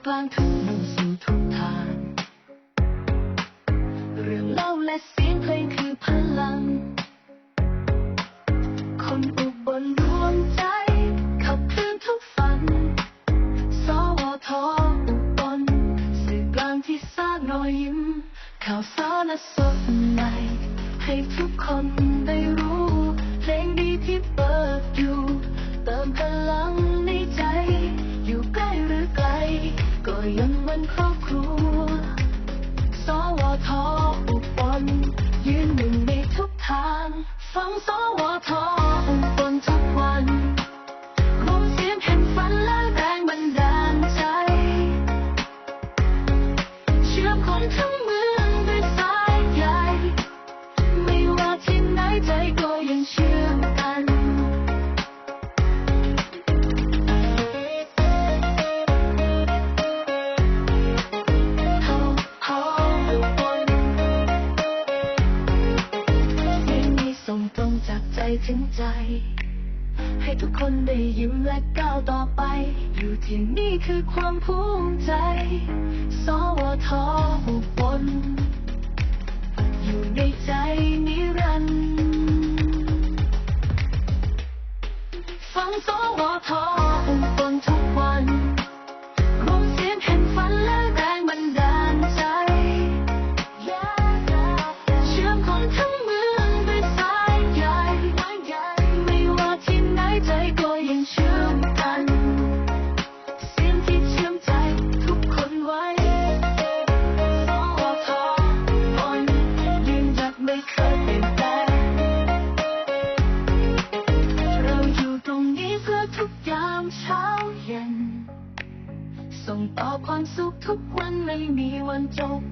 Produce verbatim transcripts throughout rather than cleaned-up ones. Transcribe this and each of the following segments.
กลางทุ่งสู่ทุกทาง เรื่องเล่าและเสียงเพลงคือพลัง คนอุบลรวมใจ ขับเคลื่อนทุกฝัน สวท อุบล สื่อกลางที่สร้างรอยยิ้ม ข่าวสารและสดใหม่ ให้ทุกคนได้รู้ เพลงดีที่เปิดอยู่ เติมพลังในใจ อยู่ใกล้หรือไกล ก็ยังเหมือนครอบครัว สวท อุบล ยืนหนึ่งในทุกทาง ฟัง สวท อุบล ทุกวัน รวมเสียงแห่งฝันและแรงบันดาลใจ เชื่อมคนทั้งเมืองด้วยสายใย ไม่ว่าที่ไหนใจก็ยังเชื่อมกัน เพลงนี้ส่งตรงจากใจถึงใจ ให้ทุกคนได้ยิ้มและก้าวต่อไป อยู่ที่นี่คือความภูมิใจ สวท อุบล อยู่ในใจนิรันดร์ ฟัง สวท อุบล ทุกวัน รวมเสียงแห่งฝันและแรงบันดาลใจ เชื่อมคนทั้งเมืองด้วยสายใย ไม่ว่าที่ไหนใจก็ยังเชื่อมกัน เสียงที่เชื่อมใจทุกคนไว้ สวท อุบล ยืนหยัดไม่เคยเปลี่ยนแปลง เราอยู่ตรงนี้เพื่อทุกยามเช้าเย็น ส่งต่อความสุขทุกวันไม่มีวันจบ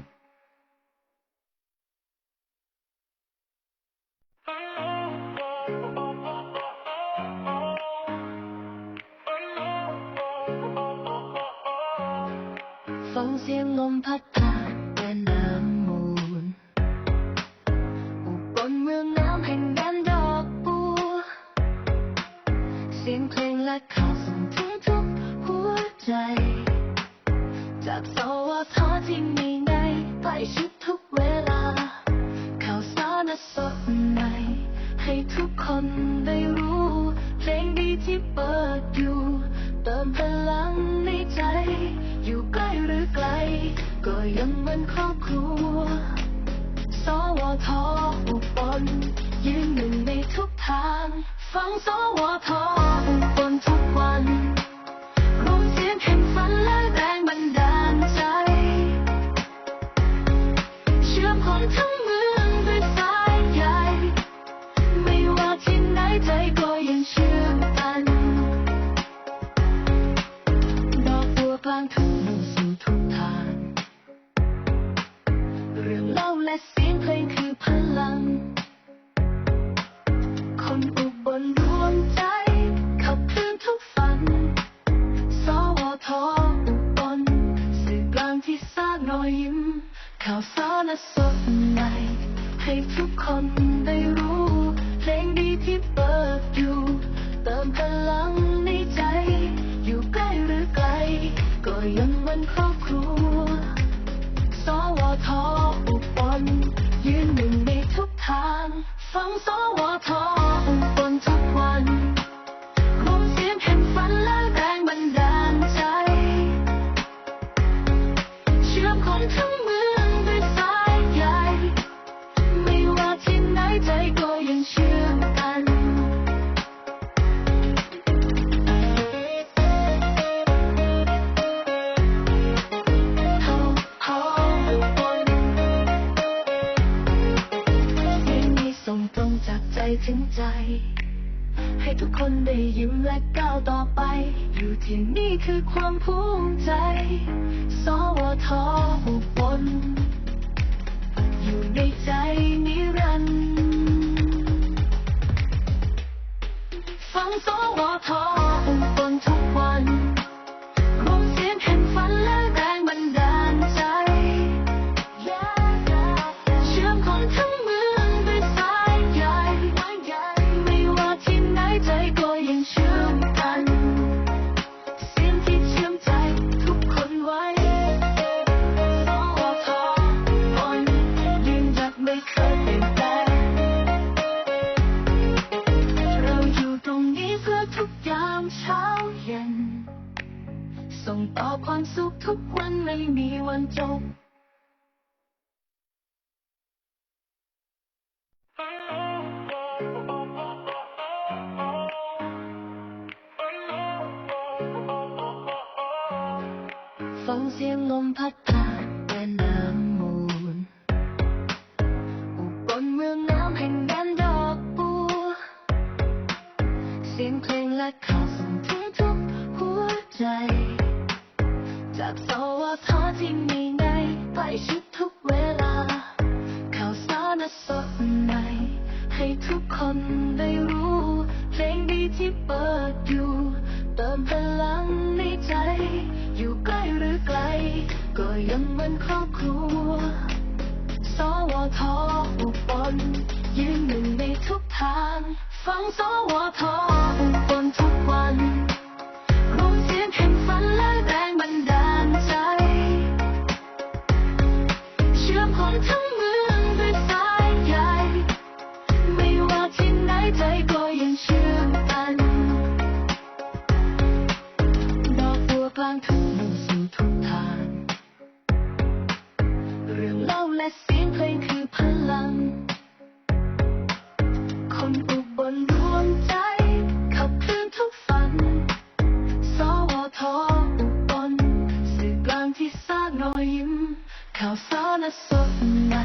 ฟังเสียงลมพัดผ่านแม่น้ำมูล อุบลเมืองงามแห่งแดนดอกบัว เสียงเพลงและข่าวส่งถึงทุกหัวใจ จาก สวท ที่มีในใกล้ชิดทุกเวลา ข่าวสารสดใหม่ ให้ทุกคนได้รู้ เพลงดีที่เปิดอยู่ เติมพลังในใจ อยู่ใกล้หรือไกล ก็ยังเหมือนครอบครัว สวท อุบล ยืนหนึ่งในทุกทาง ฟัง สวท อุบล ทุกวัน รวมเสียงแห่งฝันและแรงบันดาลใจ เชื่อมคนทั้งเมืองด้วยสายใย ไม่ว่าที่ไหนใจก็ยังเชื่อมกัน ดอกบัวกลางทุ่งสู่ทุกทาง เรื่องเล่าและเสียงเพลงคือพลัง คนอุบลรวมใจ ขับเคลื่อนทุกฝัน สวท อุบล สื่อกลางที่สร้างรอยยิ้ม ข่าวสารสดใหม่ ให้ทุกคนได้รู้ เพลงดีที่เปิดอยู่ เติมพลังในใจ อยู่ใกล้หรือไกล ก็ยังเหมือนครอบครัว สวท อุบล ยืนหนึ่งในทุกทาง ฟัง สวท อุบล ทุกวัน รวมเสียงแห่งฝันและแรงบันดาลใจ เชื่อมคนทั้งเมืองด้วยสายใย ไม่ว่าที่ไหนใจก็ยังเชื่อมกัน เพลงนี้ส่งตรงจากใจถึงใจ ให้ทุกคนได้ยิ้มและก้าวต่อไป อยู่ที่นี่คือความภูมิใจ สวท อุบล อยู่ในใจนิรันดร์ ฟัง สวท อุบล ทุกวัน รวมเสียงแห่งฝันและแรงบันดาลใจ เชื่อมคนทั้งเมืองด้วยสายใย ไม่ว่าที่ไหนใจก็ยังเชื่อมกัน เสียงที่เชื่อมใจทุกคนไว้ ต่อความสุขทุกวันไม่มีวันจบ ฟังเสียงลมพัดผ่านแม่น้ำมูล อุบลเมืองน้ำแห่งแดนดอกบัว เสียงเพลงและข่าวส่งถึงทุกหัวใจ จาก สวท ที่มีในใกล้ชิดทุกเวลา ข่าวสารสดใหม่ ให้ทุกคนได้รู้ เพลงดีที่เปิดอยู่ เติมพลังในใจ อยู่ใกล้หรือไกล ก็ยังเหมือนครอบครัว สวท อุบล ยืนหนึ่งในทุกทาง ฟัง สวท อุบลทุกวัน รวมเสียงแห่งฝันและแรงบันดาลใจ เชื่อมคนทั้งเมืองด้วยสายใย ไม่ว่าที่ไหนใจก็ยังเชื่อมกัน ดอกบัวกลางทุ่งมุ่งสู่ทุกทาง เรื่องเล่าและเสียงเพลงคือพลัง คนอุบลรวมใจ ขับเคลื่อนทุกฝัน สวท อุบล สื่อกลางที่สร้างรอยยิ้ม ข่าวสารสดใหม่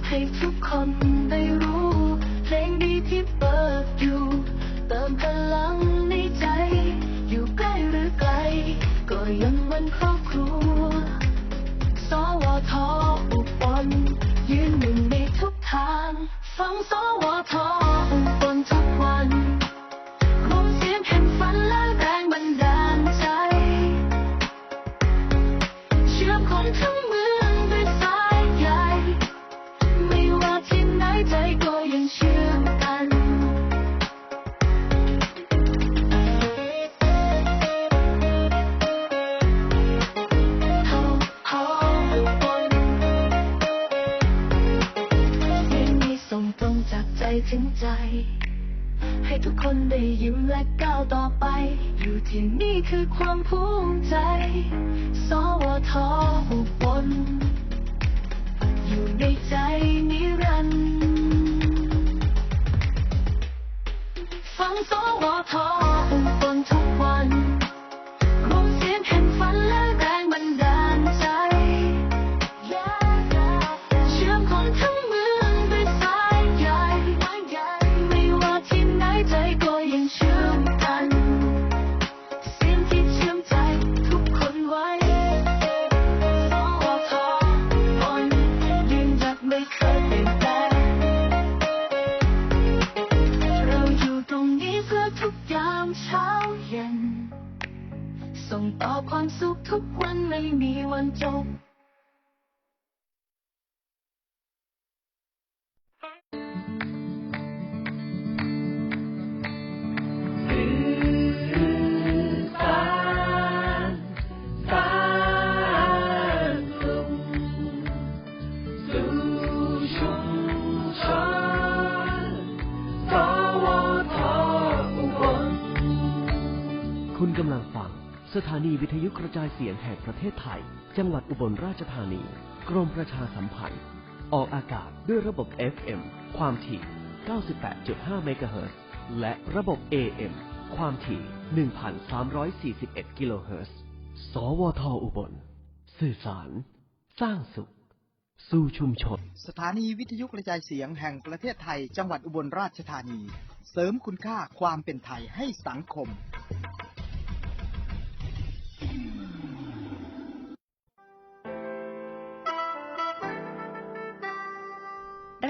ให้ทุกคนได้รู้ เพลงดีที่เปิดอยู่ เติมพลังในใจ อยู่ใกล้หรือไกล ก็ยังเหมือนครอบครัว สวท อุบล ยืนหนึ่งในทุกทาง ฟัง สวท อุบลทุกวัน รวมเสียงแห่งฝันและแรงบันดาลใจ เชื่อมคนทั้งเมืองด้วยสายใย ไม่ว่าที่ไหนใจก็ยังเชื่อมกัน เพลงนี้ส่งตรงจากใจถึงใจ ให้ทุกคนได้ยิ้มและก้าวต่อไป อยู่ที่นี่คือความภูมิใจ สวท อุบล อยู่ในใจนิรันดร์ ฟัง สวท อุบลทุกวัน รวมเสียงแห่งฝันและแรงบันดาลใจ เชื่อมคนทั้งเมืองด้วยสายใย ไม่ว่าที่ไหนใจก็ยังเชื่อมกัน เสียงที่เชื่อมใจทุกคนไว้ สวท อุบล ยืนหยัดไม่เคยเปลี่ยนแปลง เราอยู่ตรงนี้เพื่อทุกยามเช้าเย็น ส่งต่อความสุขทุกวันไม่มีวันจบ คุณกำลังฟัง สถานีวิทยุกระจายเสียงแห่งประเทศไทย จังหวัดอุบลราชธานี กรมประชาสัมพันธ์ ออกอากาศด้วยระบบ เอฟ เอ็ม ความถี่ เก้าสิบแปดจุดห้า เมกะเฮิรตซ์ และระบบ เอ เอ็ม ความถี่ หนึ่งพันสามร้อยสี่สิบเอ็ด กิโลเฮิรตซ์ สวท อุบล สื่อสาร สร้างสุข สู่ชุมชน สถานีวิทยุกระจายเสียงแห่งประเทศไทย จังหวัดอุบลราชธานี เสริมคุณค่าความเป็นไทยให้สังคม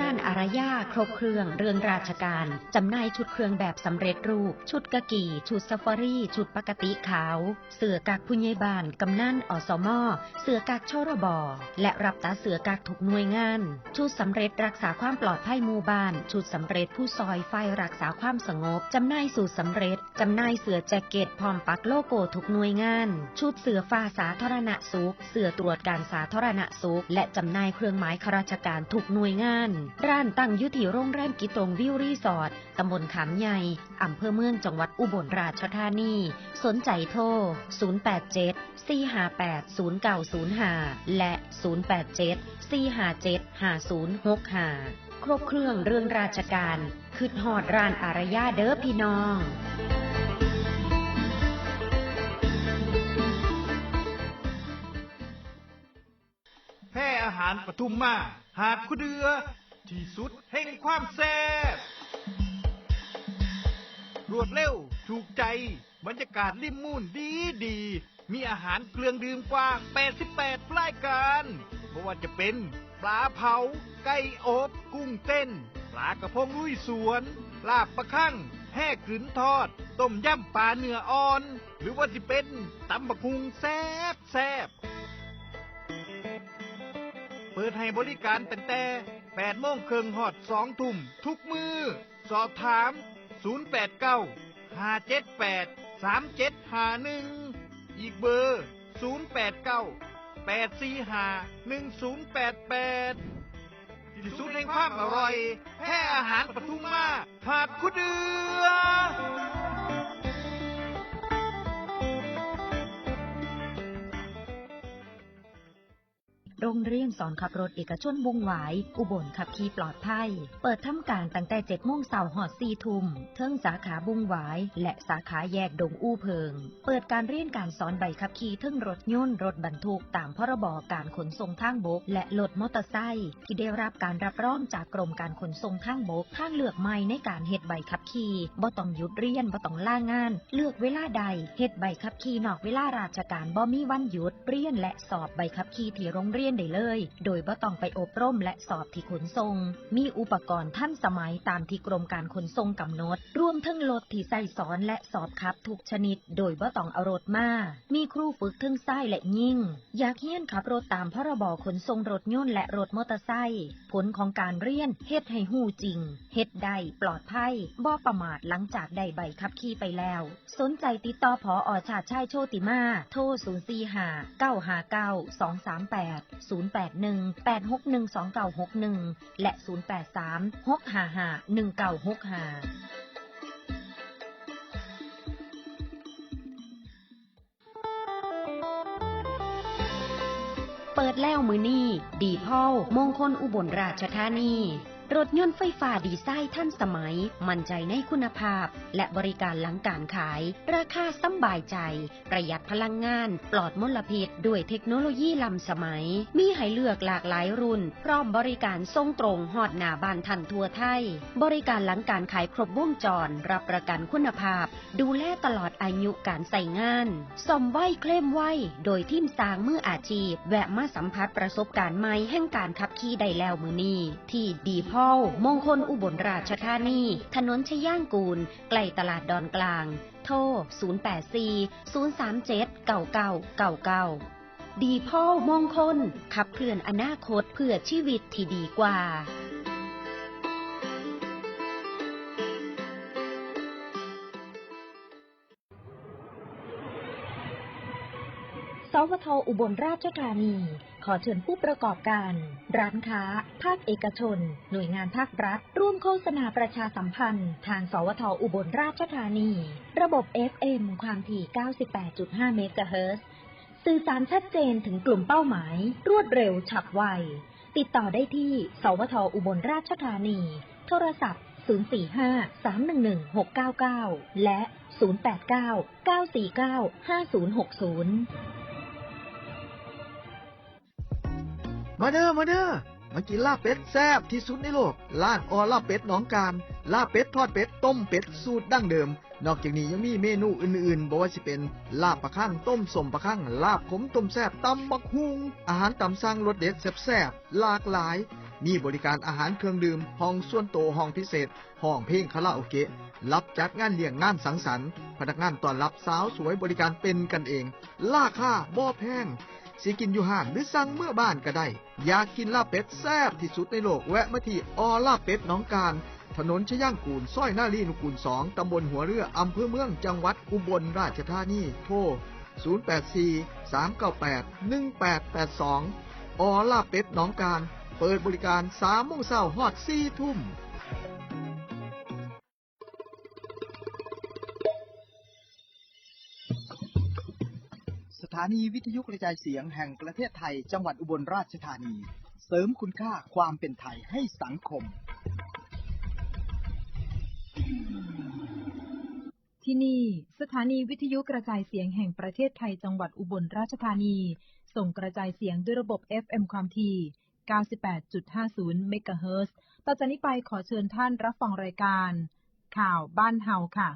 ร้านอารยาครบเครื่องเรื่องราชการ จำหน่ายชุดเครื่องแบบสำเร็จรูป ชุดกากี ชุดซาฟารี ชุดปกติขาว เสื้อกั๊กผู้ใหญ่บ้าน กำนัน อสม เสื้อกั๊ก ชรบ และรับตัดเสื้อกั๊กทุกหน่วยงาน ชุดสำเร็จรักษาความปลอดภัยหมู่บ้าน ชุดสำเร็จผู้ซอยฝ่ายรักษาความสงบ จำหน่ายสูตรสำเร็จ จำหน่ายเสื้อแจ็คเก็ตพร้อมปักโลโก้ทุกหน่วยงาน ชุดเสื้อฟ้าสาธารณสุข เสื้อตรวจการสาธารณสุข และจำหน่ายเครื่องหมายข้าราชการทุกหน่วยงาน ร้านตั้งอยู่ที่โรงแรมกิตงวิวรีสอร์ท ตำบลขามใหญ่ อำเภอเมือง จังหวัดอุบลราชธานี สนใจโทร ศูนย์แปดเจ็ด สี่ห้าแปด ศูนย์เก้าศูนย์ห้า และ ศูนย์แปดเจ็ด สี่ห้าเจ็ด ห้าศูนย์หกห้า ครบเครื่องเรื่องราชการ คิดฮอดร้านอารยาเด้อพี่น้อง แพร่อาหารปทุมมา หาดคูเดือ ที่สุดแห่งความแซ่บ รวดเร็ว ถูกใจ บรรยากาศริมมูลดีดี มีอาหารเครื่องดื่มกว่า แปดสิบแปด รายการ บ่ว่าจะเป็น ปลาเผา ไก่อบ กุ้งเต้น ปลากระพงลุยสวน ลาบปลาคั่ง แห้กึ๋นทอด ต้มยำปลาเนื้ออ่อน หรือว่าสิเป็น ตำบักหุ่งแซ่บแซ่บ เปิดให้บริการตั้งแต่ แปดโมงครึ่งฮอด สองทุ่ม ทุกมื้อ สอบถาม ศูนย์แปดเก้า ห้าเจ็ดแปด สามเจ็ดห้าหนึ่ง อีกเบอร์ ศูนย์แปดเก้า แปดสี่ห้า หนึ่งศูนย์แปดแปด ที่สุดแห่งความอร่อย แพร่อาหารปทุมมา หาดคูเดือ โรงเรียนสอนขับรถเอกชนบุงหวาย อุบลขับขี่ปลอดภัย เปิดทำการตั้งแต่ เจ็ดโมงเช้าฮอด สี่ทุ่ม เทิงสาขาบุงหวาย และสาขาแยกดงอู้เพิง เปิดการเรียนการสอนใบขับขี่เทิงรถยนต์ รถบรรทุก ตามพรบการขนส่งทางบก และรถมอเตอร์ไซค์ ที่ได้รับการรับรองจากกรมการขนส่งทางบก ทางเลือกใหม่ในการเฮ็ดใบขับขี่ บ่ต้องหยุดเรียน บ่ต้องลางาน เลือกเวลาใด เฮ็ดใบขับขี่นอกเวลาราชการ บ่มีวันหยุด เรียนและสอบใบขับขี่ที่โรงเรียนได้เลย โดยบ่ต้องไปอบรมและสอบที่ขนส่ง มีอุปกรณ์ทันสมัยตามที่กรมการขนส่งกำหนด รวมทั้งรถที่ใช้สอนและสอบขับทุกชนิด โดยบ่ต้องเอารถมา มีครูฝึกทั้งชายและหญิง อยากเรียนขับรถตามพรบขนส่งรถยนต์และรถมอเตอร์ไซค์ ผลของการเรียนเฮ็ดให้ฮู้จริง เฮ็ดได้ปลอดภัย บ่ประมาทหลังจากได้ใบขับขี่ไปแล้ว สนใจติดต่อ ผอ.ชาติชาย โชติมา โทร ศูนย์สี่ห้า เก้าห้าเก้า สองสามแปด ศูนย์แปดหนึ่ง แปดหกหนึ่ง สองเก้าหกหนึ่ง และ ศูนย์แปดสาม หกห้าห้า หนึ่งเก้าหกห้า เปิดแล้วมื้อนี้ ดีพอล มงคลอุบลราชธานี รถยนต์ไฟฟ้าดีไซน์ทันสมัย มั่นใจในคุณภาพ และบริการหลังการขาย ราคาสำบายใจ ประหยัดพลังงาน ปลอดมลพิษ ด้วยเทคโนโลยีล้ำสมัย มีให้เลือกหลากหลายรุ่น พร้อมบริการส่งตรงฮอดหน้าบ้านท่านทั่วไทย บริการหลังการขายครบวงจร รับประกันคุณภาพ ดูแลตลอดอายุการใช้งาน ซ่อมไวเคลมไว โดยทีมช่างมืออาชีพ แวะมาสัมผัสประสบการณ์ใหม่แห่งการขับขี่ได้แล้วมื้อนี้ ที่ดีพอล มงคลอุบลราชธานี ถนนชยางกูล ใกล้ตลาดดอนกลาง โทร ศูนย์แปดสี่ ศูนย์สามเจ็ด เก้าเก้าเก้าเก้า ดีพอล มงคล ขับเคลื่อนอนาคตเพื่อชีวิตที่ดีกว่า สวท อุบลราชธานี ขอเชิญผู้ประกอบการ ร้านค้า ภาคเอกชน หน่วยงานภาครัฐ ร่วมโฆษณาประชาสัมพันธ์ ทาง สวท อุบลราชธานี ระบบ เอฟเอ็ม ความถี่ เก้าสิบแปดจุดห้า เมกะเฮิรตซ์ สื่อสารชัดเจนถึงกลุ่มเป้าหมาย รวดเร็วฉับไว ติดต่อได้ที่ สวท อุบลราชธานี โทรศัพท์ ศูนย์สี่ห้า สามหนึ่งหนึ่ง หกเก้าเก้า และ ศูนย์แปดเก้า เก้าสี่เก้า ห้าศูนย์หกศูนย์ มาเด้อ มาเด้อ มากินลาบเป็ดแซ่บที่สุดในโลก ร้าน อ.ลาบเป็ดหนองกาน ลาบเป็ด ทอดเป็ด ต้มเป็ด สูตรดั้งเดิม นอกจากนี้ยังมีเมนูอื่นๆ บ่ว่าสิเป็น ลาบปลาคัง ต้มส้มปลาคัง ลาบขมต้มแซ่บ ตำบักหุ่ง อาหารตามสั่งรสเด็ดแซ่บๆ หลากหลาย มีบริการอาหารเครื่องดื่ม ห้องส่วนตัว ห้องพิเศษ ร้องเพลงคาราโอเกะ รับจัดงานเลี้ยงงานสังสรรค์ พนักงานต้อนรับสาวสวยบริการเป็นกันเอง ราคาบ่แพง สิกินอยู่ห้างหรือสั่งเมือบ้านก็ได้ อยากกินลาบเป็ดแซ่บที่สุดในโลก แวะมาที่ อ.ลาบเป็ดหนองกาน ถนนชย่างกูล ซอยนารีนุกูล สอง ตำบลหัวเรือ อำเภอเมือง จังหวัดอุบลราชธานี โทร ศูนย์แปดสี่ สามเก้าแปด หนึ่งแปดแปดสอง อ.ลาบเป็ดหนองกาน เปิดบริการสามโมงเช้าฮอดสี่ทุ่ม สถานีวิทยุกระจายเสียงแห่งประเทศไทย จังหวัดอุบลราชธานี เสริมคุณค่าความเป็นไทยให้สังคม ที่นี่ สถานีวิทยุกระจายเสียงแห่งประเทศไทย จังหวัดอุบลราชธานี ส่งกระจายเสียงด้วยระบบ เอฟ เอ็ม ความถี่ เก้าสิบแปดจุดห้าศูนย์ เมกะเฮิรตซ์ ต่อจากนี้ไปขอเชิญท่านรับฟังรายการ ข่าวบ้านเฮาค่ะ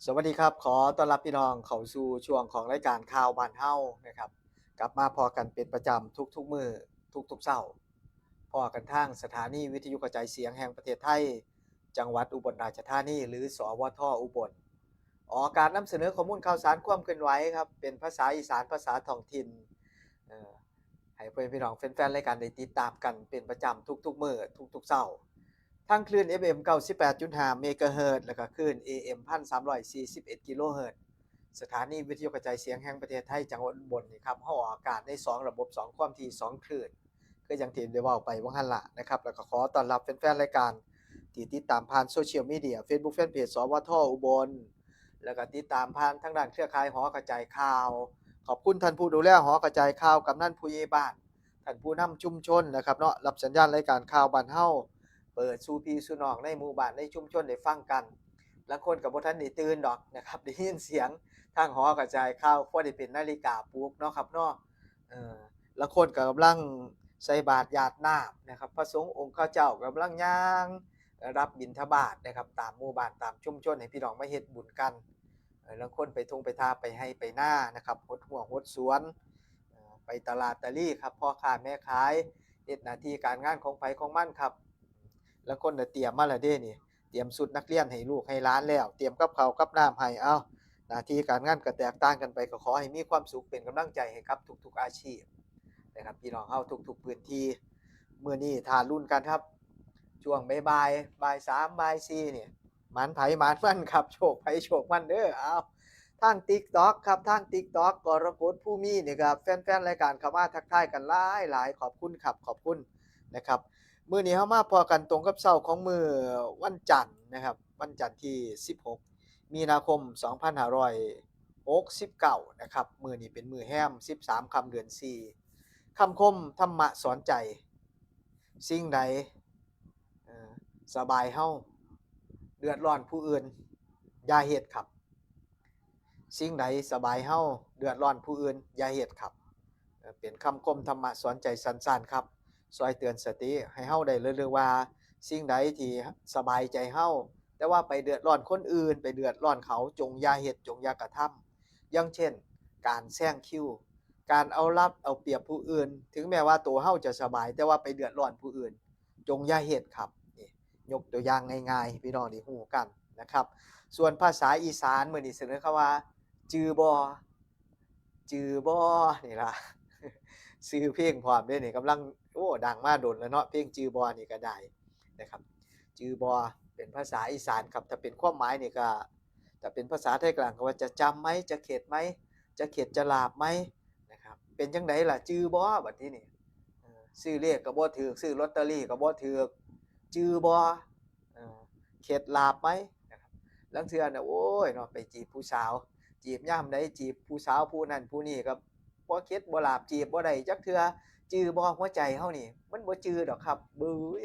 สวัสดีครับ ขอต้อนรับพี่น้องเข้าสู่ช่วงของรายการข่าวบ้านเฮานะครับ กลับมาพ้อกันเป็นประจำทุกๆมื้อ ทุกๆเช้า พ้อกันทางสถานีวิทยุกระจายเสียงแห่งประเทศไทย จังหวัดอุบลราชธานี หรือ สวท อุบล ออกอากาศนำเสนอข้อมูลข่าวสารความเคลื่อนไหวครับ เป็นภาษาอีสาน ภาษาท้องถิ่น เอ่อ ให้เพื่อนพี่น้องแฟนๆรายการได้ติดตามกันเป็นประจำทุกๆมื้อ ทุกๆเช้า ทางคลื่น เอฟ เอ็ม เก้าสิบแปดจุดห้า เมกะเฮิรตซ์ แล้วก็คลื่น เอ เอ็ม พันสามร้อยสี่สิบเอ็ด กิโลเฮิรตซ์ สถานีวิทยุกระจายเสียงแห่งประเทศไทย จังหวัดอุบลนี่ครับ เฮาออกอากาศในสองระบบ สองความถี่ สองคลื่น คืออย่างที่ได้เว้าไปว่าหั่นล่ะนะครับ แล้วก็ขอต้อนรับแฟนๆรายการที่ติดตามผ่านโซเชียลมีเดีย Facebook Fanpage สวท อุบล แล้วก็ติดตามผ่านทางด้านเครือข่ายหอกระจายข่าว ขอบคุณท่านผู้ดูแลหอกระจายข่าว กำนันผู้ใหญ่บ้าน ท่านผู้นำชุมชนนะครับเนาะ รับสัญญาณรายการข่าวบ้านเฮา เปิดสู่พี่สู่น้องในหมู่บ้านในชุมชนได้ฟังกัน ลางคนก็บ่ทันได้ตื่นดอกนะครับ ได้ยินเสียงทางหอกระจายข่าว พอได้เป็นนาฬิกาปลุกเนาะครับเนาะ เอ่อ ลางคนก็กำลังใส่บาตรหยาดน้ำนะครับ พระสงฆ์องค์ข้าเจ้ากำลังย่างรับบิณฑบาตนะครับ ตามหมู่บ้านตามชุมชนให้พี่น้องมาเฮ็ดบุญกัน เอ่อ ลางคนไปท่งไปทา ไปไฮ่ไปนานะครับ หดฮวงหดสวน เอ่อ ไปตลาดตะลีครับ พ่อค้าแม่ขาย เฮ็ดหน้าที่การงานของไผของมันครับ ลางคนน่ะเตรียมมาแล้วเด้นี่ เตรียมชุดนักเรียนให้ลูกให้หลานแล้ว เตรียมกับข้าวกับน้ำให้ เอ้า หน้าที่การงานก็แตกต่างกันไป ก็ขอให้มีความสุข เป็นกำลังใจให้กับทุกๆอาชีพนะครับ พี่น้องเฮาทุกๆพื้นที่ มื้อนี้ท่าลุ้นกันครับ ช่วงบ่ายๆ บ่ายสาม บ่ายสี่นี่ หมานไผหมานมันครับ โชคไผโชคมันเด้อ เอา ทาง TikTok ครับ ทาง TikTok กรกฎภูมินี่ครับ แฟนๆรายการเข้ามาทักทายกันหลายๆ ขอบคุณครับ ขอบคุณนะครับ มื้อนี้เฮามาพ้อกันตรงกับเช้าของมื้อวันจันทร์นะครับ วันจันทร์ที่สิบหก มีนาคม สองพันห้าร้อยหกสิบเก้า นะครับ มื้อนี้เป็นมื้อแฮม สิบสามค่ำเดือนสี่ คำคมธรรมะสอนใจ สิ่งใด เอ่อ สบายเฮา เดือดร้อนผู้อื่น อย่าเฮ็ดครับ สิ่งใดสบายเฮา เดือดร้อนผู้อื่น อย่าเฮ็ดครับ เอ่อ เป็นคำคมธรรมะสอนใจสั้นๆครับ ซอยเตือนสติให้เฮาได้เรื่อยๆว่า สิ่งใดที่สบายใจเฮา แต่ว่าไปเดือดร้อนคนอื่น ไปเดือดร้อนเขา จงอย่าเฮ็ด จงอย่ากระทำ อย่างเช่น การแซงคิว การเอารัดเอาเปรียบผู้อื่น ถึงแม้ว่าตัวเฮาจะสบาย แต่ว่าไปเดือดร้อนผู้อื่น จงอย่าเฮ็ดครับ นี่ ยกตัวอย่างง่ายๆให้พี่น้องได้ฮู้กันนะครับ ส่วนภาษาอีสานมื้อนี้เสนอคำว่า จื่อบ่ จื่อบ่ นี่ล่ะ ชื่อเพลงพร้อมเด้นี่ กำลัง โอ้ ดังมาโดนแล้วเนาะ เพลงจื่อบ่นี่ก็ได้นะครับ จื่อบ่เป็นภาษาอีสานครับ ถ้าเป็นความหมายนี่ก็ ถ้าเป็นภาษาไทยกลางก็ว่า จะจำไหม จะเข็ดไหม จะเข็ดจะหลาบไหม นะครับ เป็นจั่งใดล่ะ จื่อบ่ บัดทีนี้ เออ ซื้อเลขก็บ่ถืก ซื้อลอตเตอรี่ก็บ่ถืก จื่อบ่ เออ เข็ดหลาบไหม นะครับ ลางเทื่อน่ะ โอ้ยเนาะ ไปจีบผู้สาว จีบยามใด จีบผู้สาวผู้นั้นผู้นี้ก็บ่เข็ดบ่หลาบ จีบบ่ได้จักเทื่อ จื่อบ่ หัวใจเฮานี่ มันบ่จื่อดอกครับ เบ้ย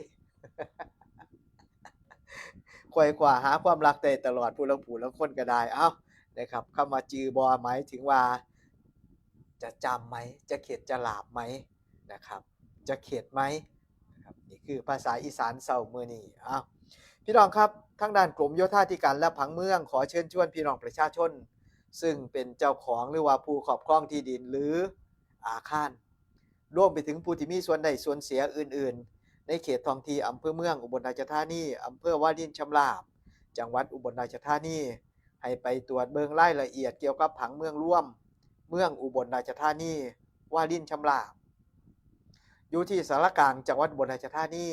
ไขว่คว้าหาความรักได้ตลอด ผู้ลางผู้ลางคนก็ได้ เอ้า นะครับ คำว่าจื่อบ่ หมายถึงว่า จะจำไหม จะเข็ดจะหลาบไหม นะครับ จะเข็ดไหม นะครับ นี่คือภาษาอีสานเช้ามื้อนี้ เอ้า พี่น้องครับ ทางด้านกรมโยธาธิการและผังเมือง ขอเชิญชวนพี่น้องประชาชน ซึ่งเป็นเจ้าของหรือว่าผู้ครอบครองที่ดินหรืออาคาร รวมไปถึงผู้ที่มีส่วนได้ส่วนเสียอื่นๆ ในเขตท้องที่อำเภอเมืองอุบลราชธานี อำเภอวารินชำราบ จังหวัดอุบลราชธานี ให้ไปตรวจเบิ่งรายละเอียดเกี่ยวกับผังเมืองรวม เมืองอุบลราชธานี วารินชำราบ อยู่ที่สารกลางจังหวัดอุบลราชธานี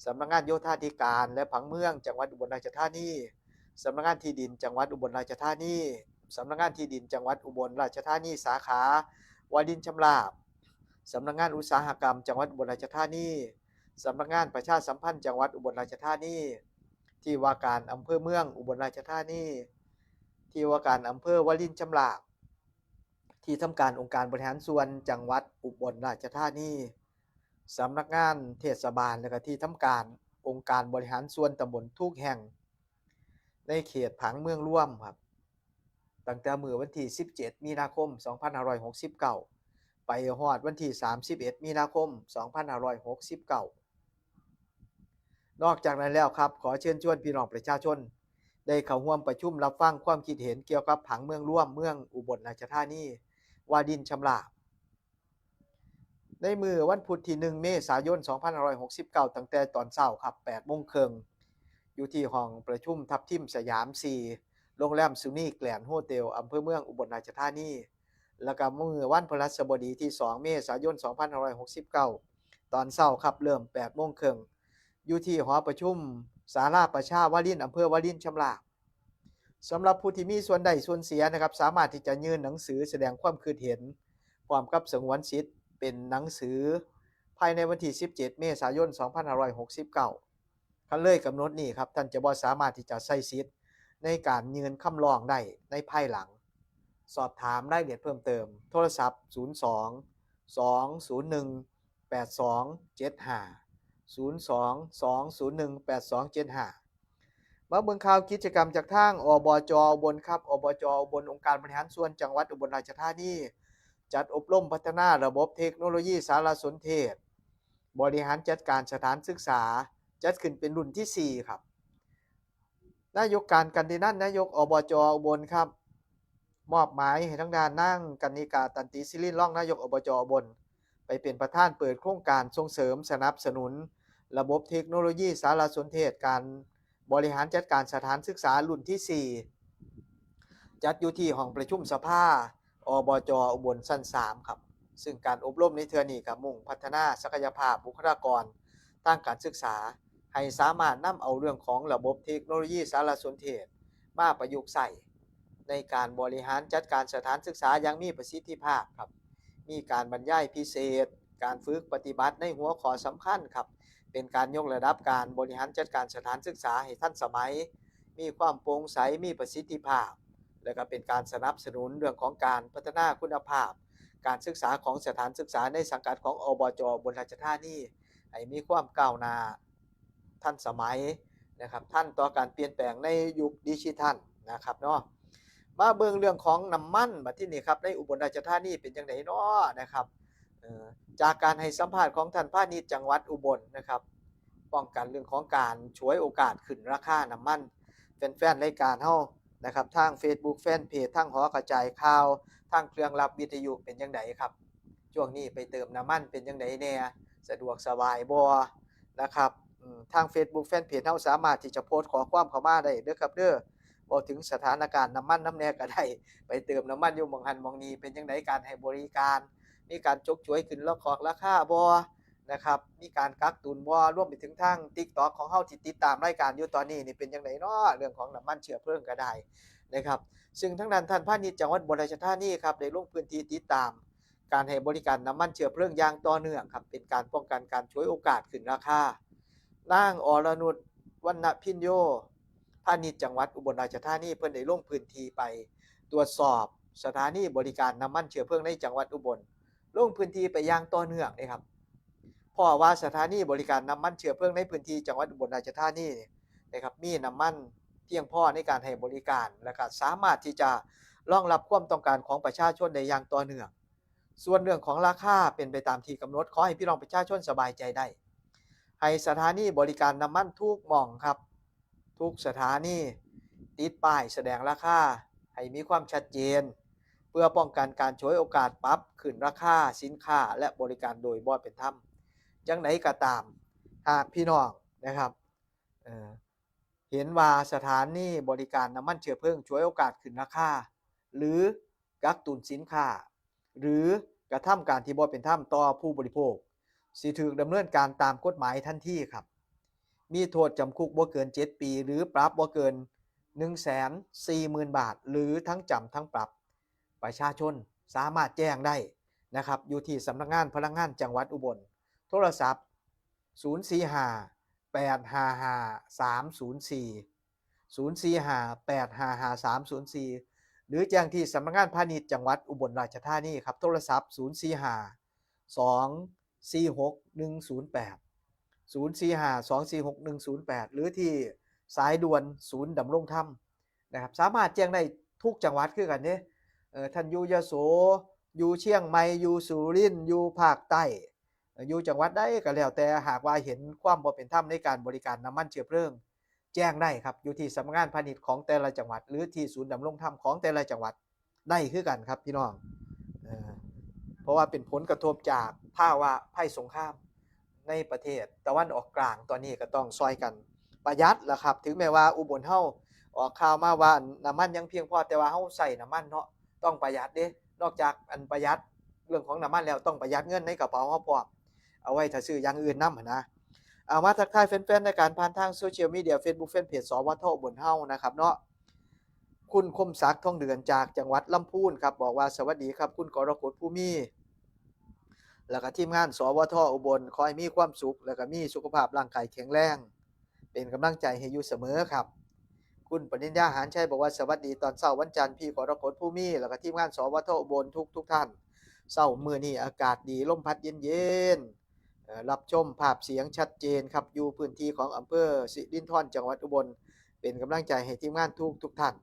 สำนักงานโยธาธิการและผังเมืองจังหวัดอุบลราชธานี สำนักงานที่ดินจังหวัดอุบลราชธานี สำนักงานที่ดินจังหวัดอุบลราชธานีสาขาวารินชำราบ สำนักงานอุตสาหกรรมจังหวัดอุบลราชธานี สำนักงานประชาสัมพันธ์จังหวัดอุบลราชธานี ที่ว่าการอำเภอเมืองอุบลราชธานี ที่ว่าการอำเภอวารินชำราบ ที่ทำการองค์การบริหารส่วนจังหวัดอุบลราชธานี สำนักงานเทศบาล และก็ที่ทำการองค์การบริหารส่วนตำบลทุกแห่ง ในเขตผังเมืองรวมครับ ตั้งแต่มื้อวันที่สิบเจ็ดมีนาคมสองพันห้าร้อยหกสิบเก้า ไปฮอดวันที่สามสิบเอ็ดมีนาคมสองพันห้าร้อยหกสิบเก้า นอกจากนั้นแล้วครับ ขอเชิญชวนพี่น้องประชาชน ได้เข้าร่วมประชุมรับฟังความคิดเห็นเกี่ยวกับผังเมืองรวมเมืองอุบลราชธานี วารินชำราบ ในมื้อวันพุธที่หนึ่งเมษายนสองพันห้าร้อยหกสิบเก้า ตั้งแต่ตอนเช้าครับแปดโมงครึ่ง อยู่ที่ห้องประชุมทับทิมสยามสี่ โรงแรมซูนี่แกรนด์โฮเทล อำเภอเมืองอุบลราชธานี แล้วก็มื้อวันพฤหัสบดีที่สองเมษายนสองพันห้าร้อยหกสิบเก้า ตอนเช้าครับเริ่มแปดโมงครึ่ง อยู่ที่หอประชุมศาลาประชาวาริน อำเภอวารินชำราบ สำหรับผู้ที่มีส่วนได้ส่วนเสียนะครับ สามารถที่จะยื่นหนังสือแสดงความคิดเห็น พร้อมกับสงวนสิทธิ์เป็นหนังสือ ภายในวันที่สิบเจ็ดเมษายนสองพันห้าร้อยหกสิบเก้า คันเลยกำหนดนี้ครับ ท่านจะบ่สามารถที่จะใช้สิทธิ์ในการยื่นคำร้องได้ในภายหลัง สอบถามรายละเอียดเพิ่มเติม โทรศัพท์ ศูนย์สอง สองศูนย์หนึ่ง แปดสองเจ็ดห้า ศูนย์สอง สองศูนย์หนึ่ง แปดสองเจ็ดห้า มาเบิ่งข่าวกิจกรรมจากทาง อบจ อุบลครับ อบจ อุบล องค์การบริหารส่วนจังหวัดอุบลราชธานี จัดอบรมพัฒนาระบบเทคโนโลยีสารสนเทศ บริหารจัดการสถานศึกษา จัดขึ้นเป็นรุ่นที่สี่ครับ นายกการกันตินัน นายก อบจ อุบลครับ มอบหมายให้ทางด้านนางกนิกา ตันติศิริน รองนายก อบจ อุบล ไปเป็นประธานเปิดโครงการส่งเสริมสนับสนุนระบบเทคโนโลยีสารสนเทศ การบริหารจัดการสถานศึกษารุ่นที่สี่ จัดอยู่ที่ห้องประชุมสภา อบจ อุบลชั้นสามครับ ซึ่งการอบรมในเทื่อนี้ก็มุ่งพัฒนาศักยภาพบุคลากรทางการศึกษา ให้สามารถนำเอาเรื่องของระบบเทคโนโลยีสารสนเทศ มาประยุกต์ใช้ในการบริหารจัดการสถานศึกษาอย่างมีประสิทธิภาพครับ มีการบรรยายพิเศษ การฝึกปฏิบัติในหัวข้อสำคัญครับ เป็นการยกระดับการบริหารจัดการสถานศึกษาให้ทันสมัย มีความโปร่งใส มีประสิทธิภาพ และก็เป็นการสนับสนุนเรื่องของการพัฒนาคุณภาพการศึกษาของสถานศึกษาในสังกัดของ อบจ อุบลราชธานี ให้มีความก้าวหน้า ทันสมัยนะครับ ทันต่อการเปลี่ยนแปลงในยุคดิจิทัลนะครับเนาะ มาเบิ่งเรื่องของน้ำมันบัดทีนี้ครับ ในอุบลราชธานีเป็นจั่งใดน้อนะครับ เอ่อ จากการให้สัมภาษณ์ของท่านพาณิชย์จังหวัดอุบลนะครับ ป้องกันเรื่องของการฉวยโอกาสขึ้นราคาน้ำมัน แฟนๆรายการเฮานะครับ ทาง Facebook Fanpage ทางหอกระจายข่าว ทางเครื่องรับวิทยุเป็นจั่งใดครับ ช่วงนี้ไปเติมน้ำมันเป็นจั่งใดแน่ สะดวกสบายบ่นะครับ อืม ทาง Facebook Fanpage เฮาสามารถที่จะโพสต์ข้อความเข้ามาได้เด้อครับเด้อ เว้าถึงสถานการณ์น้ำมันนำแน่ก็ได้ ไปเติมน้ำมันอยู่หม่องหั้นหม่องนี้เป็นจั่งใด การให้บริการ มีการฉกฉวยขึ้นราคา ราคาบ่นะครับ มีการกักตุนบ่ รวมไปถึงทาง TikTok ของเฮาที่ติดตามรายการอยู่ตอนนี้นี่เป็นจั่งใดน้อ เรื่องของน้ำมันเชื้อเพลิงก็ได้นะครับ ซึ่งทางด้านท่านพาณิชย์จังหวัดอุบลราชธานีครับ ได้ลงพื้นที่ติดตามการให้บริการน้ำมันเชื้อเพลิงอย่างต่อเนื่องครับ เป็นการป้องกันการฉวยโอกาสขึ้นราคา นางอรนุช วรรณพิญโย พาณิชย์จังหวัดอุบลราชธานี เพิ่นได้ลงพื้นที่ไปตรวจสอบสถานีบริการน้ำมันเชื้อเพลิงในจังหวัดอุบล ลงพื้นที่ไปอย่างต่อเนื่องเลยครับ เพราะว่าสถานีบริการน้ำมันเชื้อเพลิงในพื้นที่จังหวัดอุบลราชธานีนะครับ มีน้ำมันเพียงพอในการให้บริการ และก็สามารถที่จะรองรับความต้องการของประชาชนได้อย่างต่อเนื่อง ส่วนเรื่องของราคาเป็นไปตามที่กำหนด ขอให้พี่น้องประชาชนสบายใจได้ ให้สถานีบริการน้ำมันทุกหม่องครับ ทุกสถานีติดป้ายแสดงราคาให้มีความชัดเจน เพื่อป้องกันการฉวยโอกาสปรับขึ้นราคาสินค้าและบริการโดยบ่เป็นธรรม จั่งใดก็ตาม หากพี่น้องนะครับ เอ่อ เห็นว่าสถานีบริการน้ำมันเชื้อเพลิงฉวยโอกาสขึ้นราคา หรือ กักตุนสินค้า หรือกระทำการที่บ่เป็นธรรมต่อผู้บริโภค สิถูกดำเนินการตามกฎหมายทันทีครับ มีโทษจำคุกบ่เกิน เจ็ด ปี หรือปรับบ่เกิน หนึ่งแสนสี่หมื่น บาท หรือทั้งจำทั้งปรับ ประชาชนสามารถแจ้งได้นะครับ อยู่ที่สำนักงานพลังงานจังหวัดอุบล โทรศัพท์ ศูนย์สี่ห้า แปดห้าห้า สามศูนย์สี่ ศูนย์สี่ห้า แปดห้าห้า สามศูนย์สี่ หรือแจ้งที่สำนักงานพาณิชย์จังหวัดอุบลราชธานีครับ โทรศัพท์ ศูนย์สี่ห้า สองสี่หก หนึ่งศูนย์แปด ศูนย์สี่ห้า สองสี่หก หนึ่งศูนย์แปด หรือที่สายด่วนศูนย์ดำรงธรรมนะครับ สามารถแจ้งได้ทุกจังหวัดคือกันเด้ เอ่อ ท่านอยู่ยโส อยู่เชียงใหม่ อยู่สุรินทร์ อยู่ภาคใต้ อยู่จังหวัดใดก็แล้วแต่ หากว่าเห็นความบ่เป็นธรรมในการบริการน้ำมันเชื้อเพลิง แจ้งได้ครับ อยู่ที่สำนักงานพาณิชย์ของแต่ละจังหวัด หรือที่ศูนย์ดำรงธรรมของแต่ละจังหวัดได้คือกันครับพี่น้อง เอ่อ เพราะว่าเป็นผลกระทบจากภาวะภัยสงครามในประเทศตะวันออกกลาง ตอนนี้ก็ต้องซอยกันประหยัดล่ะครับ ถึงแม้ว่าอุบลเฮาออกข่าวมาว่าน้ำมันยังเพียงพอ แต่ว่าเฮาใช้น้ำมันเนาะ ต้องประหยัดเด้ นอกจากอันประหยัดเรื่องของน้ำมันแล้ว ต้องประหยัดเงินในกระเป๋าเฮาพร้อม เอาไว้ถ้าซื้ออย่างอื่นนำหั้นนะ เอามาทักทายแฟนๆรายการผ่านทางโซเชียลมีเดีย Facebook Fanpage สวทอุบลเฮานะครับเนาะ คุณคมศักดิ์ ทองเดือน จากจังหวัดลำพูนครับ บอกว่าสวัสดีครับ คุณกรกฎ ภูมี แล้วก็ทีมงาน สวทอุบล ขอให้มีความสุข แล้วก็มีสุขภาพร่างกายแข็งแรง เป็นกำลังใจให้อยู่เสมอครับ คุณปริญญา หานชัย บอกว่าสวัสดีตอนเช้าวันจันทร์ พี่กรกฎ ภูมี แล้วก็ทีมงาน สวทอุบล ทุกทุกท่าน เช้ามื้อนี้อากาศดี ลมพัดเย็นๆ เอ่อ รับชมภาพเสียงชัดเจนครับ อยู่พื้นที่ของอำเภอสิรินธร จังหวัดอุบล เป็นกำลังใจให้ทีมงานทุกทุกท่าน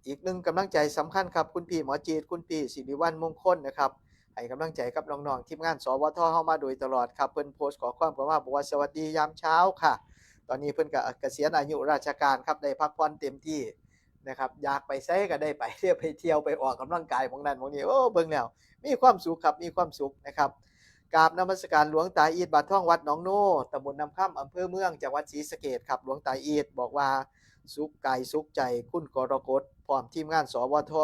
อีกหนึ่งกำลังใจสำคัญครับ คุณพี่หมอจีด คุณพี่สิริวัลย์ มงคลนะครับ ให้กำลังใจกับน้องๆทีมงาน สวทเฮามาโดยตลอดครับ เพิ่นโพสต์ข้อความเข้ามาบอกว่าสวัสดียามเช้าค่ะ ตอนนี้เพิ่นก็เกษียณอายุราชการครับ ได้พักผ่อนเต็มที่นะครับ อยากไปไสก็ได้ไป เที่ยวไปเที่ยว ไปออกกำลังกายหม่องนั้นหม่องนี้ โอ้ เบิ่งแล้วมีความสุขครับ มีความสุขนะครับ กราบนมัสการหลวงตาอีด บาททอง วัดหนองโน ตำบลน้ำคำ อำเภอเมือง จังหวัดศรีสะเกษครับ หลวงตาอีดบอกว่าสุขกายสุขใจ คุณกรกฎ พร้อมทีมงาน สวท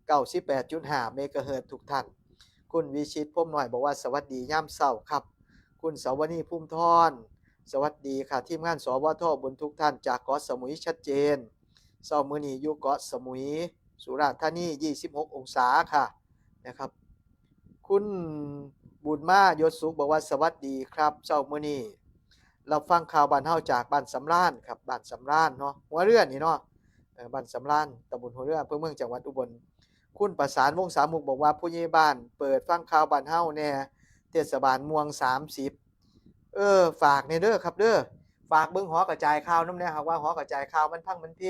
เก้าสิบแปดจุดห้า เมกะเฮิรตซ์ ทุกท่าน คุณวิชิต พรหมน้อย บอกว่าสวัสดียามเช้าครับ คุณสวนี ภูมิธร สวัสดีค่ะ ทีมงาน สวท อุบล ทุกท่าน จากเกาะสมุยชัดเจน เช้ามื้อนี้อยู่เกาะสมุย สุราษฎร์ธานี ยี่สิบหกองศาค่ะ นะครับ คุณบุญมายศสุขบอกว่าสวัสดีครับ เช้ามื้อนี้รับฟังข่าวบ้านเฮาจากบ้านสำราญครับ บ้านสำราญเนาะ หัวเรือนี่เนาะ เอ่อ บ้านสำราญ ตำบลหัวเรือ อำเภอเมือง จังหวัดอุบล คุณประสาน วงศ์สามุก บอกว่าผู้ใหญ่บ้านเปิดฟังข่าวบ้านเฮาแหน่ เทศบาลม่วงสามสิบ เออ ฝากแหน่เด้อครับเด้อ ฝากเบิ่งหอกระจายข่าวนำแหน่ หากว่าหอกระจายข่าวมันพังมันเพ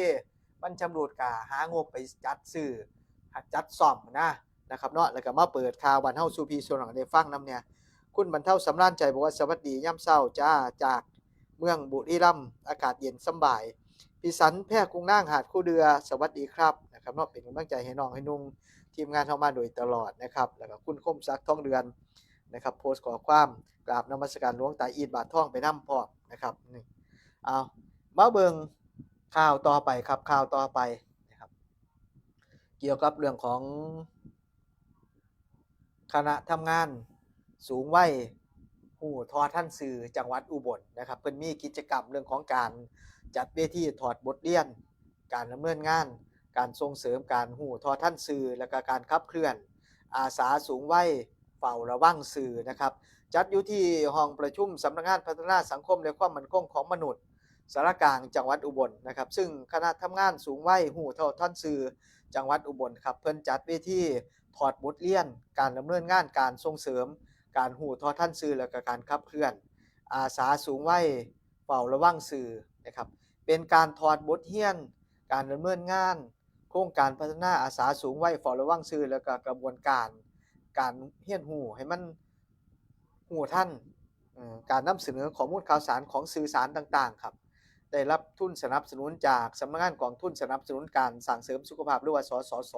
มันชำรุด ก็หางบไปจัดซื้อ จัดซ่อมนะ นะครับเนาะ แล้วก็มาเปิดข่าวบ้านเฮาสู่พี่สู่น้องได้ฟังนำแหน่ คุณบรรเทา สำราญใจ บอกว่าสวัสดียามเช้าจ้า จากเมืองบุรีรัมย์ อากาศเย็นสำบาย พี่สัน แพรกุ้งนาง หาดคูเดือ สวัสดีครับ นะครับเนาะ เป็นกำลังใจให้น้องให้นุ่ง ทีมงานเฮามาโดยตลอดนะครับ แล้วก็คุณคมศักดิ์ ทองเดือน นะครับ โพสต์ข้อความกราบนมัสการหลวงตาอีด บาททอง ไปนำพร้อมนะครับ นี่ เอา มาเบิ่งข่าวต่อไปครับ ข่าวต่อไปนะครับ เกี่ยวกับเรื่องของคณะทำงานสูงวัยฮู้เฒ่าทันซื่อจังหวัดอุบลนะครับ เพิ่นมีกิจกรรมเรื่องของการจัดเวทีถอดบทเรียน การดำเนินงาน การส่งเสริมการฮู้เฒ่าทันซื่อ และก็การขับเคลื่อนอาสาสูงวัยเฝ้าระวังซื่อนะครับ จัดอยู่ที่ห้องประชุมสำนักงานพัฒนาสังคมและความมั่นคงของมนุษย์ สารกลางจังหวัดอุบลนะครับ ซึ่งคณะทำงานสูงวัยฮู้เฒ่าทันซื่อจังหวัดอุบลครับ เพิ่นจัดเวทีถอดบทเรียนการดำเนินงานการส่งเสริมการฮู้เฒ่าทันซื่อ และก็การขับเคลื่อนอาสาสูงวัยเฝ้าระวังซื่อนะครับ เป็นการถอดบทเรียนการดำเนินงานโครงการพัฒนาอาสาสูงวัยเฝ้าระวังซื่อ และก็กระบวนการการเรียนรู้ให้มันฮู้ทัน เอ่อ การนำเสนอข้อมูลข่าวสารของสื่อสารต่างๆ ครับ ได้รับทุนสนับสนุนจากสำนักงานกองทุนสนับสนุนการสร้างเสริมสุขภาพ หรือว่า สสส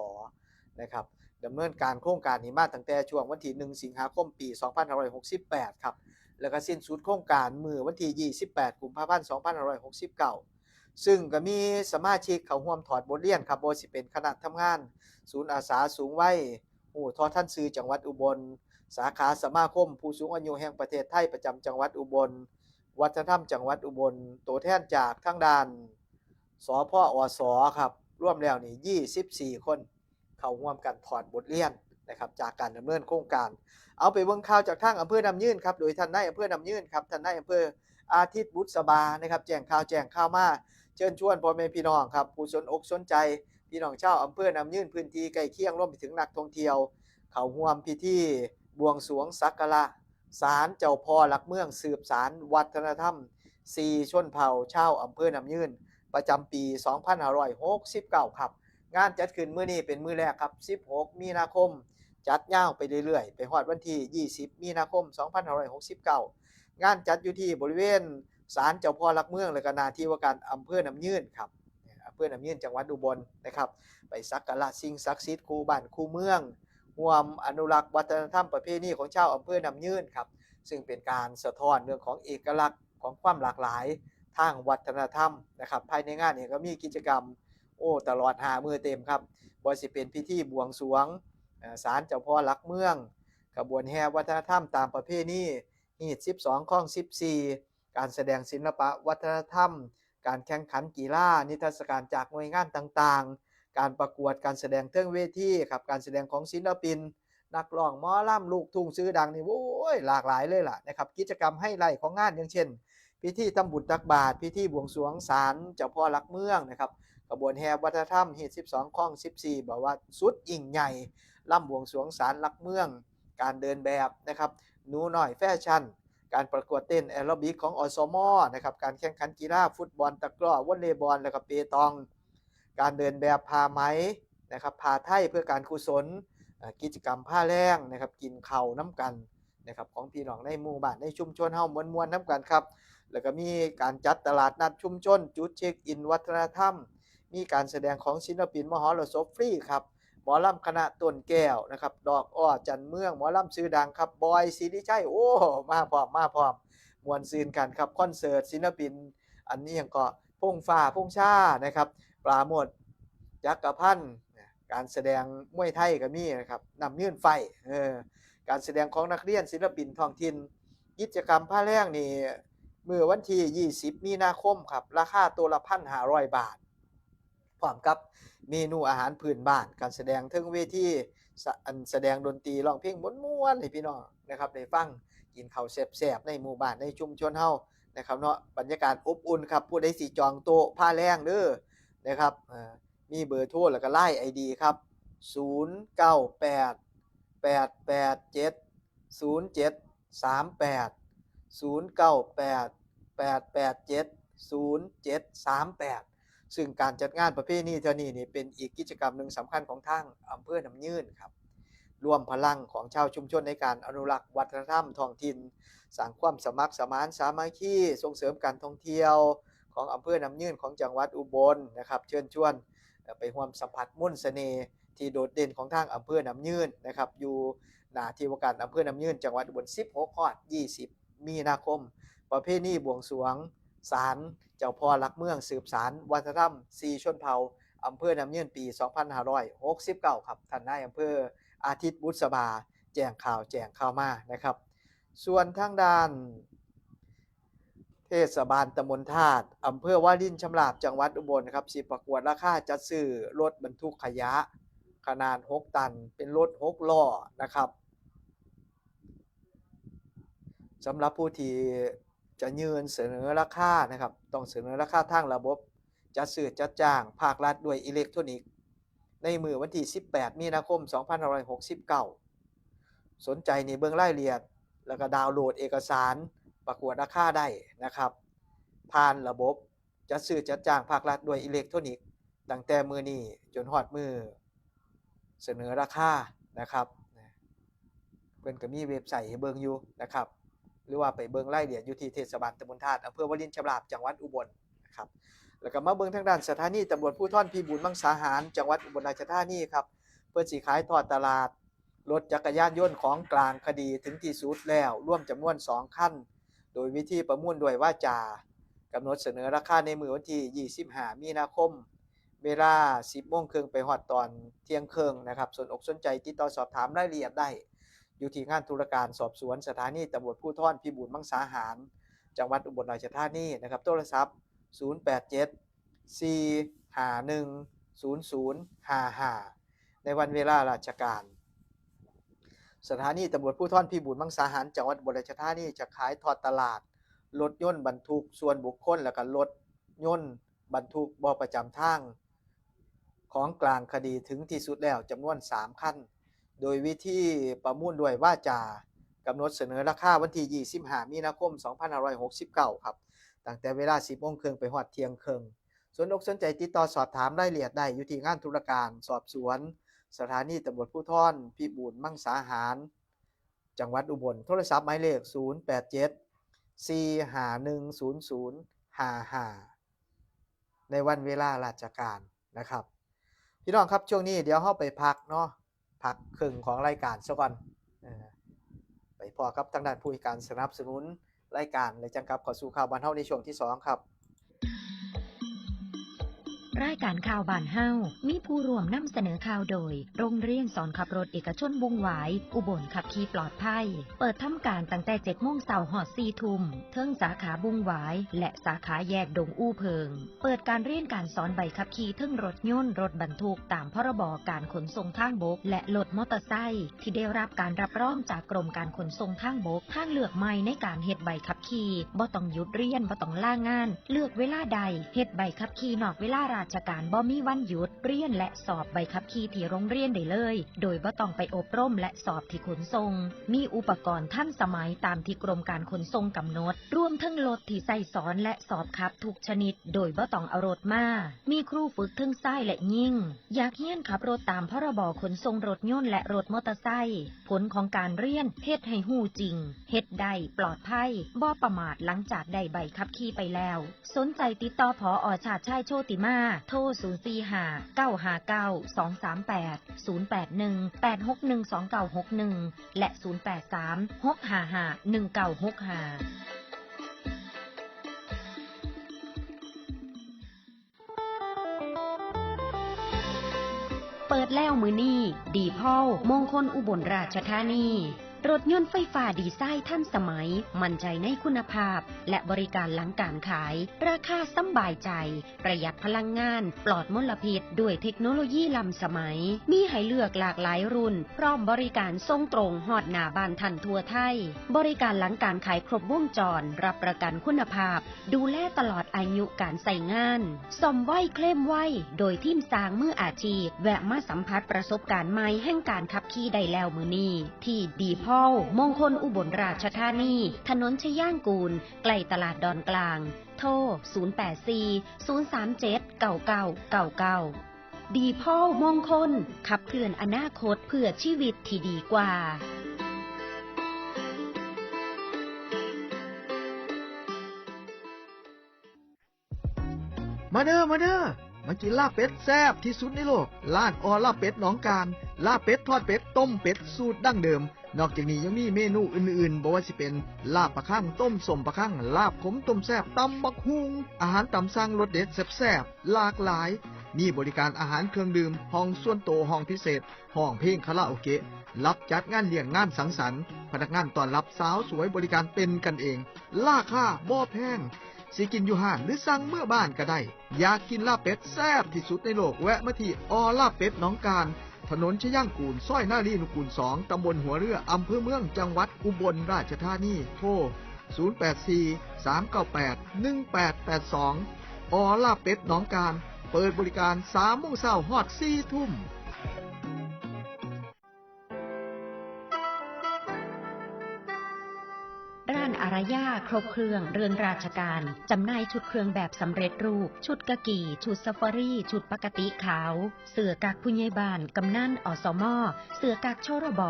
นะครับ ดำเนินการโครงการนี้มาตั้งแต่ช่วงวันที่ หนึ่ง สิงหาคม ปี สองพันห้าร้อยหกสิบแปด ครับ แล้วก็สิ้นสุดโครงการมื้อวันที่ ยี่สิบแปด กุมภาพันธ์ สองพันห้าร้อยหกสิบเก้า ซึ่งก็มีสมาชิกเข้าร่วมถอดบทเรียนครับ บ่ว่าสิเป็นคณะทำงานศูนย์อาสาสูงวัย ฮู้เท่าทันสื่อจังหวัดอุบล สาขาสมาคมผู้สูงอายุแห่งประเทศไทยประจำจังหวัดอุบล วัฒนธรรมจังหวัดอุบล ตัวแทนจากทางด้าน สพอส ครับ รวมแล้วนี่ ยี่สิบสี่ คน เข้าร่วมกันถอดบทเรียนนะครับ จากการดำเนินโครงการ เอาไปเบิ่งข่าวจากทางอำเภอน้ำยืนครับ โดยท่านนายอำเภอน้ำยืนครับ ท่านนายอำเภออาทิตย์บุษบานะครับ แจ้งข่าวแจ้งข่าวมา เชิญชวนพ่อแม่พี่น้องครับ ผู้สนอกสนใจ พี่น้องชาวอำเภอน้ำยืน พื้นที่ใกล้เคียง รวมไปถึงนักท่องเที่ยว เข้าร่วมพิธีบวงสรวงสักการะศาลเจ้าพ่อหลักเมือง สืบสานวัฒนธรรมสี่ชนเผ่าชาวอำเภอน้ำยืน ประจำปี สองพันห้าร้อยหกสิบเก้า ครับ งานจัดขึ้นมื้อนี้เป็นมื้อแรกครับ สิบหก มีนาคม จัดยาวไปเรื่อยๆ ไปฮอดวันที่ ยี่สิบ มีนาคม สองพันห้าร้อยหกสิบเก้า งานจัดอยู่ที่บริเวณศาลเจ้าพ่อหลักเมือง และก็หน้าที่ว่าการอำเภอน้ำยืนครับ อำเภอน้ำยืน จังหวัดอุบลนะครับ ไปสักการะสิ่งศักดิ์สิทธิ์คู่บ้านคู่เมือง ร่วมอนุรักษ์วัฒนธรรมประเพณีของชาวอำเภอน้ำยืนครับ ซึ่งเป็นการสะท้อนเรื่องของเอกลักษณ์ของความหลากหลายทางวัฒนธรรมนะครับ ภายในงานเนี่ยก็มีกิจกรรม โอ้ ตลอดห้ามื้อเต็มครับ บ่ว่าสิเป็นพิธีบวงสรวง เอ่อ ศาลเจ้าพ่อหลักเมือง ขบวนแห่วัฒนธรรมตามประเพณี ฮีต สิบสอง คอง สิบสี่ การแสดงศิลปะวัฒนธรรม การแข่งขันกีฬา นิทรรศการจากหน่วยงานต่างๆ การประกวดการแสดงเทิงเวทีครับ การแสดงของศิลปิน นักร้องหมอลำลูกทุ่งชื่อดังนี่ โอ้ย หลากหลายเลยล่ะนะครับ กิจกรรมไฮไลท์ของงานอย่างเช่น พิธีทำบุญตักบาตร พิธีบวงสรวงศาลเจ้าพ่อหลักเมืองนะครับ ขบวนแห่วัฒนธรรม ฮีต สิบสอง คอง สิบสี่ บอกว่าสุดยิ่งใหญ่ ลำบวงสรวงศาลหลักเมือง การเดินแบบนะครับ หนูน้อยแฟชั่น การประกวดเต้นแอโรบิกของ อสม นะครับ การแข่งขันกีฬา ฟุตบอล ตะกร้อ วอลเลย์บอล แล้วก็เปตอง การเดินแบบผ้าไหมนะครับ ผ้าไทยเพื่อการกุศล เอ่อ กิจกรรมผ้าแรงนะครับ กินข้าวนำกันนะครับ ของพี่น้องในหมู่บ้านในชุมชนเฮาม่วนๆนำกันครับ แล้วก็มีการจัดตลาดนัดชุมชน จุดเช็คอินวัฒนธรรม มีการแสดงของศิลปินมหรสพฟรีครับ หมอลำคณะต้นแก้วนะครับ ดอกอ้อจันเมือง หมอลำชื่อดังครับ บอย ศิริชัย โอ้ มาพร้อม มาพร้อม ม่วนซื่นกันครับ คอนเสิร์ตศิลปิน อันนี้ยังก็ พงษ์ฟ้า พงษ์ชานะครับ ปราโมช จักรพันธ์ การแสดงมวยไทยก็มีนะครับ น้ำยืนไฟ เออ การแสดงของนักเรียนศิลปินท้องถิ่น กิจกรรมผ้าแรงนี่ มื้อวันที่ ยี่สิบ มีนาคมครับ ราคาตัวละ พันห้าร้อย บาท พร้อมกับเมนูอาหารพื้นบ้าน การแสดงเทิงเวที สะ- อันแสดงดนตรีร้องเพลงม่วนๆให้พี่น้องนะครับ ได้ฟัง กินข้าวแซ่บๆในหมู่บ้านในชุมชนเฮานะครับเนาะ บรรยากาศอบอุ่นครับ ผู้ใดสิจองโต๊ะผ้าแรงเด้อนะครับ เอ่อ มีเบอร์โทรแล้วก็ ไลน์ ไอดี ครับ ศูนย์เก้าแปด แปดแปดเจ็ด ศูนย์เจ็ดสามแปด ศูนย์เก้าแปด แปดแปดเจ็ด ศูนย์เจ็ดสามแปด ซึ่งการจัดงานประเพณีเทื่อนี้นี่เป็นอีกกิจกรรมหนึ่งสำคัญของทางอำเภอน้ำยืนครับ รวมพลังของชาวชุมชนในการอนุรักษ์วัฒนธรรมท้องถิ่น สร้างความสมัครสมานสามัคคี ส่งเสริมการท่องเที่ยวของอำเภอน้ำยืนของจังหวัดอุบลนะครับ เชิญชวน เอ่อ ไปร่วมสัมผัสมนต์เสน่ห์ที่โดดเด่นของทางอำเภอน้ำยืนนะครับ อยู่หน้าที่ว่าการอำเภอน้ำยืน จังหวัดอุบล สิบหก ฮอด ยี่สิบ มีนาคม ประเพณีบวงสรวงศาลเจ้าพ่อหลักเมือง สืบสานวัฒนธรรมสี่ชนเผ่า อำเภอน้ำยืน ปี สองพันห้าร้อยหกสิบเก้า ครับ ท่านนายอำเภออาทิตย์บุษบา แจ้งข่าวแจ้งข่าวมานะครับ ส่วนทางด้านเทศบาลตำบลธาตุ อำเภอวารินชำราบ จังหวัดอุบลครับ สิประกวดราคาจัดซื้อรถบรรทุกขยะขนาด หก ตัน เป็นรถหกล้อนะครับ สำหรับผู้ที่จะยื่นเสนอราคานะครับ ต้องเสนอราคาทางระบบจัดซื้อจัดจ้างภาครัฐด้วยอิเล็กทรอนิกส์ ในมื้อวันที่ สิบแปด มีนาคม สองพันห้าร้อยหกสิบเก้า สนใจนี่เบิ่งรายละเอียด แล้วก็ดาวน์โหลดเอกสารประกวดราคาได้นะครับ ผ่านระบบจัดซื้อจัดจ้างภาครัฐด้วยอิเล็กทรอนิกส์ ตั้งแต่มื้อนี้จนฮอดมื้อเสนอราคานะครับ เพิ่นก็มีเว็บไซต์ให้เบิ่งอยู่นะครับ หรือว่าไปเบิ่งรายละเอียดอยู่ที่เทศบาลตำบลธาตุ อำเภอวารินชำราบ จังหวัดอุบลนะครับ แล้วก็มาเบิ่งทางด้านสถานีตำรวจภูธรพิบูลมังสาหาร จังหวัดอุบลราชธานีครับ เพิ่นสิขายทอดตลาดรถจักรยานยนต์ของกลางคดีถึงที่สุดแล้ว รวมจำนวนสองคัน โดยวิธีประมูลด้วยวาจา กำหนดเสนอราคาในมื้อวันที่ยี่สิบห้ามีนาคม เวลาสิบโมงครึ่งไปฮอดตอนเที่ยงครึ่งนะครับ สนอกสนใจติดต่อสอบถามรายละเอียดได้ อยู่ที่งานตุลาการสอบสวนสถานีตำรวจภูธรพิบูลมังสาหาร จังหวัดอุบลราชธานีนะครับ โทรศัพท์ ศูนย์แปดเจ็ด สี่ห้าหนึ่ง ศูนย์ศูนย์ห้าห้า ในวันเวลาราชการ สถานีตำรวจภูธรพิบูลมังสาหาร จังหวัดอุบลราชธานีจะขายทอดตลาด รถยนต์บรรทุกส่วนบุคคล และก็รถยนต์บรรทุกบ่ประจำทาง ของกลางคดีถึงที่สุดแล้วจำนวนสามคัน โดยวิธีประมูลด้วยวาจากำหนดเสนอราคาวันที่ยี่สิบห้ามีนาคมสองพันห้าร้อยหกสิบเก้าครับ ตั้งแต่เวลาสิบโมงครึ่งไปฮอดเที่ยงครึ่ง สนอกสนใจติดต่อสอบถามรายละเอียดได้อยู่ที่งานตุลาการสอบสวน สถานีตำรวจภูธรพิบูลมังสาหาร จังหวัดอุบล โทรศัพท์หมายเลข ศูนย์แปดเจ็ด สี่ห้าหนึ่ง ศูนย์ศูนย์ห้าห้า ในวันเวลาราชการนะครับ พี่น้องครับ ช่วงนี้เดี๋ยวเราไปพักเนาะ พักครึ่งของรายการซะก่อน เออ ไปพ้อกับทางด้านผู้ให้การสนับสนุนรายการ และจั่งกลับเข้าสู่ข่าวบ้านเฮาในช่วงที่สองครับ รายการข่าวบ้านเฮามีผู้ร่วมนำเสนอข่าวโดย โรงเรียนสอนขับรถเอกชนบุงหวาย อุบลขับขี่ปลอดภัย เปิดทำการตั้งแต่เจ็ดโมงเช้าฮอดสี่ทุ่ม เทิงสาขาบุงหวาย และสาขาแยกดงอู้เพิง เปิดการเรียนการสอนใบขับขี่เทิงรถยนต์ รถบรรทุก ตามพรบการขนส่งทางบก และรถมอเตอร์ไซค์ที่ได้รับการรับรองจากกรมการขนส่งทางบก ทางเลือกใหม่ในการเฮ็ดใบขับขี่ บ่ต้องหยุดเรียน บ่ต้องลางาน เลือกเวลาใด เฮ็ดใบขับขี่นอกเวลาราชการ บ่มีวันหยุด เรียนและสอบใบขับขี่ที่โรงเรียนได้เลย โดยบ่ต้องไปอบรมและสอบที่ขนส่ง มีอุปกรณ์ทันสมัยตามที่กรมการขนส่งกำหนด รวมทั้งรถที่ใช้สอนและสอบขับทุกชนิด โดยบ่ต้องเอารถมา มีครูฝึกทั้งชายและหญิง อยากเรียนขับรถตามพรบขนส่งรถยนต์และรถมอเตอร์ไซค์ ผลของการเรียนเฮ็ดให้ฮู้จริง เฮ็ดได้ปลอดภัย บ่ประมาทหลังจากได้ใบขับขี่ไปแล้ว สนใจติดต่อ ผอ.ชาติชาย โชติมา โทร ศูนย์สี่ห้า เก้าห้าเก้า สองสามแปด ศูนย์แปดหนึ่ง แปดหกหนึ่ง สองเก้าหกหนึ่ง และ ศูนย์แปดสาม หกห้าห้า หนึ่งเก้าหกห้า เปิดแล้วมื้อนี้ ดีพอล มงคลอุบลราชธานี รถยนต์ไฟฟ้าดีไซน์ทันสมัย มั่นใจในคุณภาพ และบริการหลังการขาย ราคาสำบายใจ ประหยัดพลังงาน ปลอดมลพิษ ด้วยเทคโนโลยีล้ำสมัย มีให้เลือกหลากหลายรุ่น พร้อมบริการส่งตรงฮอดหน้าบ้านท่านทั่วไทย บริการหลังการขายครบวงจร รับประกันคุณภาพ ดูแลตลอดอายุการใช้งาน ซ่อมไวเคลมไว โดยทีมช่างมืออาชีพ แวะมาสัมผัสประสบการณ์ใหม่แห่งการขับขี่ได้แล้วมื้อนี้ ที่ดีพอล มงคลอุบลราชธานี ถนนชยางกูล ใกล้ตลาดดอนกลาง โทร ศูนย์แปดสี่ ศูนย์สามเจ็ด เก้าเก้าเก้าเก้า ดีพอล มงคล ขับเคลื่อนอนาคตเพื่อชีวิตที่ดีกว่า มาเด้อ มาเด้อ มากินลาบเป็ดแซ่บที่สุดในโลก ร้านอ.ลาบเป็ดหนองกาน ลาบเป็ด ทอดเป็ด ต้มเป็ด สูตรดั้งเดิม นอกจากนี้ยังมีเมนูอื่นๆ บ่ว่าสิเป็นลาบปลาคัง ต้มส้มปลาคัง ลาบขมต้มแซ่บ ตำบักหุ่ง อาหารตามสั่งรสเด็ดแซ่บๆ หลากหลาย มีบริการอาหารเครื่องดื่ม ห้องส่วนตัว ห้องพิเศษ ร้องเพลงคาราโอเกะ รับจัดงานเลี้ยงงานสังสรรค์ พนักงานต้อนรับสาวสวยบริการเป็นกันเอง ราคาบ่แพง สิกินอยู่ห้านหรือสั่งเมือบ้านก็ได้ อยากกินลาบเป็ดแซ่บที่สุดในโลก แวะมาที่ อ.ลาบเป็ดหนองกาน ถนนชย่างกูล ซอยนารีนุกูลสอง ตำบลหัวเรือ อำเภอเมือง จังหวัดอุบลราชธานี โทร ศูนย์แปดสี่ สามเก้าแปด หนึ่งแปดแปดสอง อ.ลาบเป็ดหนองกาน เปิดบริการสามโมงเช้าฮอดสี่ทุ่ม ร้านอารยาครบเครื่องเรือนราชการ จำหน่ายชุดเครื่องแบบสำเร็จรูป ชุดกากี ชุดซาฟารี ชุดปกติขาว เสื้อกั๊กผู้ใหญ่บ้าน กำนัน อสม เสื้อกั๊ก ชรบ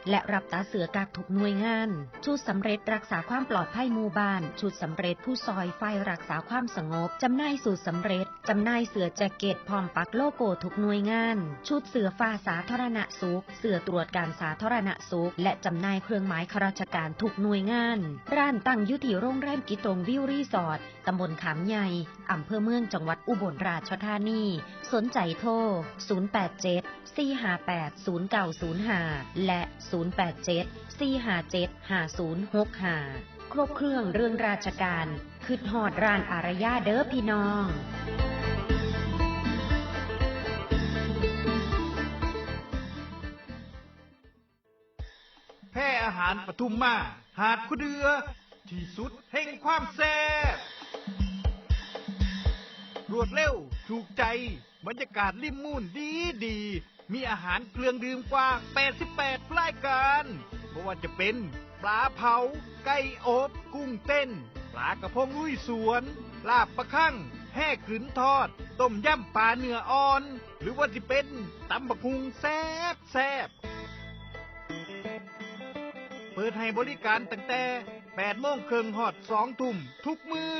และรับตัดเสื้อกั๊กทุกหน่วยงาน ชุดสำเร็จรักษาความปลอดภัยหมู่บ้าน ชุดสำเร็จผู้ซอยฝ่ายรักษาความสงบ จำหน่ายสูตรสำเร็จ จำหน่ายเสื้อแจ็คเก็ตพร้อมปักโลโก้ทุกหน่วยงาน ชุดเสื้อฟ้าสาธารณสุข เสื้อตรวจการสาธารณสุข และจำหน่ายเครื่องหมายข้าราชการทุกหน่วยงาน ร้านตั้งอยู่ที่โรงแรมกิตงวิวรีสอร์ท ตำบลขามใหญ่ อำเภอเมือง จังหวัดอุบลราชธานี สนใจโทร ศูนย์แปดเจ็ด สี่ห้าแปด ศูนย์เก้าศูนย์ห้า และ ศูนย์แปดเจ็ด สี่ห้าเจ็ด ห้าศูนย์หกห้า ครบเครื่องเรื่องราชการ คิดฮอดร้านอารยาเด้อพี่น้อง แพร่อาหารปทุมมา หาดคูเดือ ที่สุดแห่งความแซ่บ รวดเร็ว ถูกใจ บรรยากาศริมมูนดีดี มีอาหารเครื่องดื่มกว่า แปดสิบแปด รายการ บ่ว่าจะเป็น ปลาเผา ไก่อบ กุ้งเต้น ปลากระพงลุยสวน ลาบปลาคั่ง แห่ขึ้นทอด ต้มยำปลาเนื้ออ่อน หรือว่าสิเป็น ตำบักหุ่งแซ่บแซ่บ เปิดให้บริการตั้งแต่ แปดโมงครึ่งฮอด สองทุ่ม ทุกมื้อ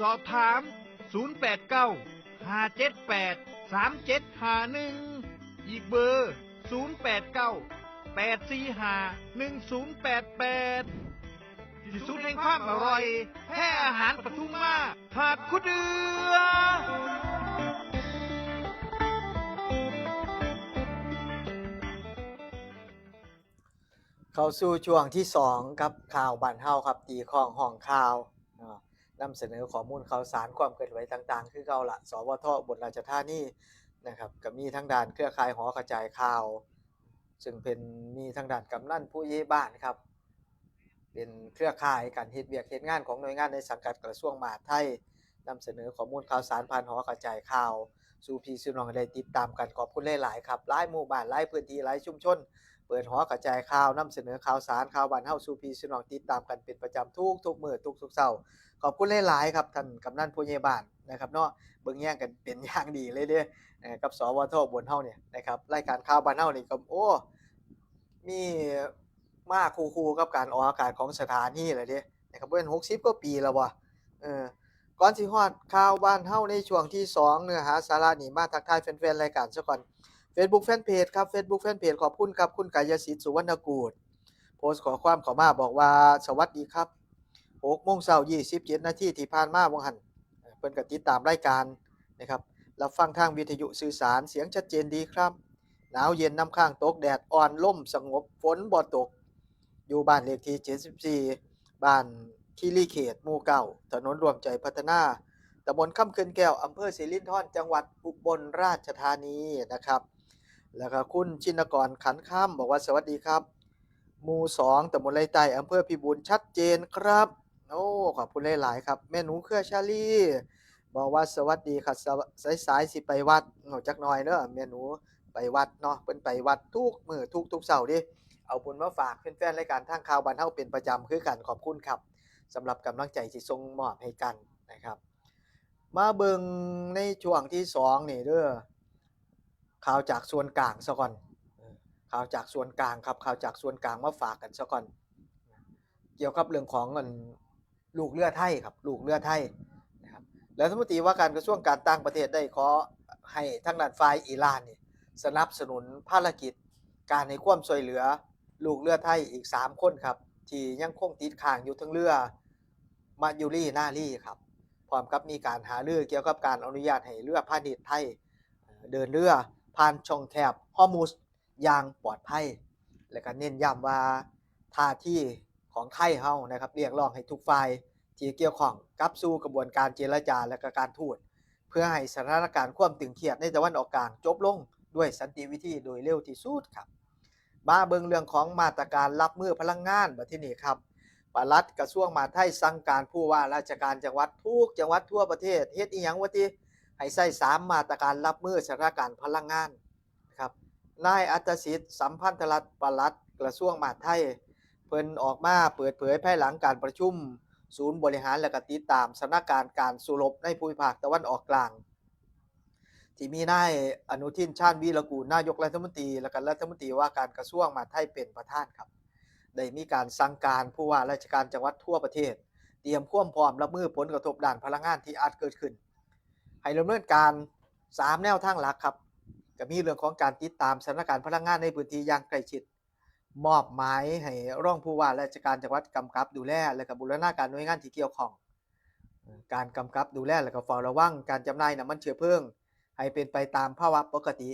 สอบถาม ศูนย์แปดเก้า ห้าเจ็ดแปด สามเจ็ดห้าหนึ่ง อีกเบอร์ ศูนย์แปดเก้า แปดสี่ห้า หนึ่งศูนย์แปดแปด ที่สุดแห่งความอร่อย แพร่อาหารปทุมมา หาดคูเดือ เข้าสู่ช่วงที่สองกับข่าวบ้านเฮาครับ ตีข้องห้องข่าวเนาะ นำเสนอข้อมูลข่าวสารความเคลื่อนไหวต่างๆ คือเก่าละ สวท อุบลราชธานีนะครับ ก็มีทางด้านเครือข่ายหอกระจายข่าว ซึ่งเป็นมีทางด้านกำนันผู้ใหญ่บ้านครับ เป็นเครือข่ายการเฮ็ดเวียกเฮ็ดงานของหน่วยงานในสังกัดกระทรวงมหาดไทย นำเสนอข้อมูลข่าวสารผ่านหอกระจายข่าว สู่พี่สู่น้องได้ติดตามกัน ขอบคุณหลายๆ ครับ หลายหมู่บ้าน หลายพื้นที่ หลายชุมชน เปิดหอกระจายข่าว นำเสนอข่าวสารข่าวบ้านเฮาสู่พี่สู่น้องติดตามกันเป็นประจำทุกๆมื้อทุกๆเช้า ขอบคุณหลายๆ ครับ ท่านกำนันผู้ใหญ่บ้านนะครับเนาะ เบิ่งแยงกันเป็นอย่างดีเลยเด้ เอ่อ กับ สวท อุบลเฮาเนี่ยนะครับ รายการข่าวบ้านเฮานี่ก็ โอ้ มีมาคู่ๆกับการออกอากาศของสถานีแหละเด้นะครับ เป็นหกสิบกว่าปีแล้ววะ เออ ก่อนสิฮอดข่าวบ้านเฮาในช่วงที่สอง เนื้อหาสาระนี่ มาทักทายแฟนๆรายการซะก่อน Facebook Fanpage ครับ Facebook Fanpage ขอบคุณครับ คุณกายสิทธิ์ สุวรรณกูฏ โพสต์ข้อความเข้ามาบอกว่า สวัสดีครับ หกโมงเช้า ยี่สิบเจ็ดนาทีที่ผ่านมา ว่าหั่น เพิ่นก็ติดตามรายการนะครับ รับฟังทางวิทยุสื่อสาร เสียงชัดเจนดีครับ หนาวเย็นน้ำค้างตก แดดอ่อน ลมสงบ ฝนบ่ตก อยู่บ้านเลขที่ เจ็ดสิบสี่ บ้านคีรีเขต หมู่เก้า ถนนร่วมใจพัฒนา ตำบลคำเขื่อนแก้ว อำเภอสิรินธร จังหวัดอุบลราชธานีนะครับ แล้วก็คุณชินกร ขันคำ บอกว่า สวัสดีครับ หมู่สอง ตำบลไร่ใต้ อำเภอพิบูล ชัดเจนครับ โอ้ ขอบคุณหลายๆครับ แม่หนูเครือชาลี บอกว่า สวัสดีค่ะ สว- สายๆสิไปวัด โอ้ จักหน่อยเด้อ แม่หนูไปวัดเนาะ เพิ่นไปวัดทุกมื้อทุกๆเช้าเด้ เอาบุญมาฝากแฟนๆรายการทางข่าวบ้านเฮาเป็นประจำคือกัน ขอบคุณครับ สำหรับกำลังใจที่ส่งมอบให้กันนะครับ มาเบิ่งในช่วงที่สองนี่เด้อ ข่าวจากส่วนกลางซะก่อน เออ ข่าวจากส่วนกลางครับ ข่าวจากส่วนกลางมาฝากกันซะก่อน เกี่ยวกับเรื่องของอันลูกเรือไทยครับ ลูกเรือไทยนะครับ รัฐมนตรีว่าการกระทรวงการต่างประเทศได้ขอให้ทางด้านฝ่ายอิหร่านนี่สนับสนุนภารกิจการให้ความช่วยเหลือลูกเรือไทยอีกสามคนครับ ที่ยังคงติดค้างอยู่เทิงเรือมายูรีนารีครับ พร้อมกับมีการหารือเกี่ยวกับการอนุญาตให้เรือพาณิชย์ไทย เอ่อ เดินเรือผ่านช่องแคบฮอร์มุซอย่างปลอดภัย และก็เน้นย้ำว่าท่าทีของไทยเฮานะครับ เรียกร้องให้ทุกฝ่ายที่เกี่ยวข้องกลับสู่กระบวนการเจรจาและก็การทูต เพื่อให้สถานการณ์ความตึงเครียดในตะวันออกกลางจบลงด้วยสันติวิธีโดยเร็วที่สุดครับ มาเบิ่งเรื่องของมาตรการรับมือพลังงานบัดทีนี้ครับ ปลัดกระทรวงมหาดไทยสั่งการผู้ว่าราชการจังหวัดทุกจังหวัดทั่วประเทศ เฮ็ดอีหยังวะติ ให้ใช้สามมาตรการรับมือสถานการณ์พลังงานครับ นายอัตสิทธิ์ สัมพันธรัตน์ ปลัดกระทรวงมหาดไทย เพิ่นออกมาเปิดเผยภายหลังการประชุมศูนย์บริหารและก็ติดตามสถานการณ์การสู้รบในภูมิภาคตะวันออกกลาง ที่มีนายอนุทิน ชาญวีรกูล นายกรัฐมนตรี และก็รัฐมนตรีว่าการกระทรวงมหาดไทยเป็นประธานครับ ได้มีการสั่งการผู้ว่าราชการจังหวัดทั่วประเทศ เตรียมความพร้อมรับมือผลกระทบด้านพลังงานที่อาจเกิดขึ้น ให้ดำเนินการ สามแนวทางหลักครับ ก็มีเรื่องของการติดตามสถานการณ์พลังงานในพื้นที่อย่างใกล้ชิด มอบหมายให้รองผู้ว่าราชการจังหวัดกำกับดูแล และก็บูรณาการหน่วยงานที่เกี่ยวข้อง การกำกับดูแลและก็เฝ้าระวังการจำหน่ายน้ำมันเชื้อเพลิง ให้เป็นไปตามภาวะปกติ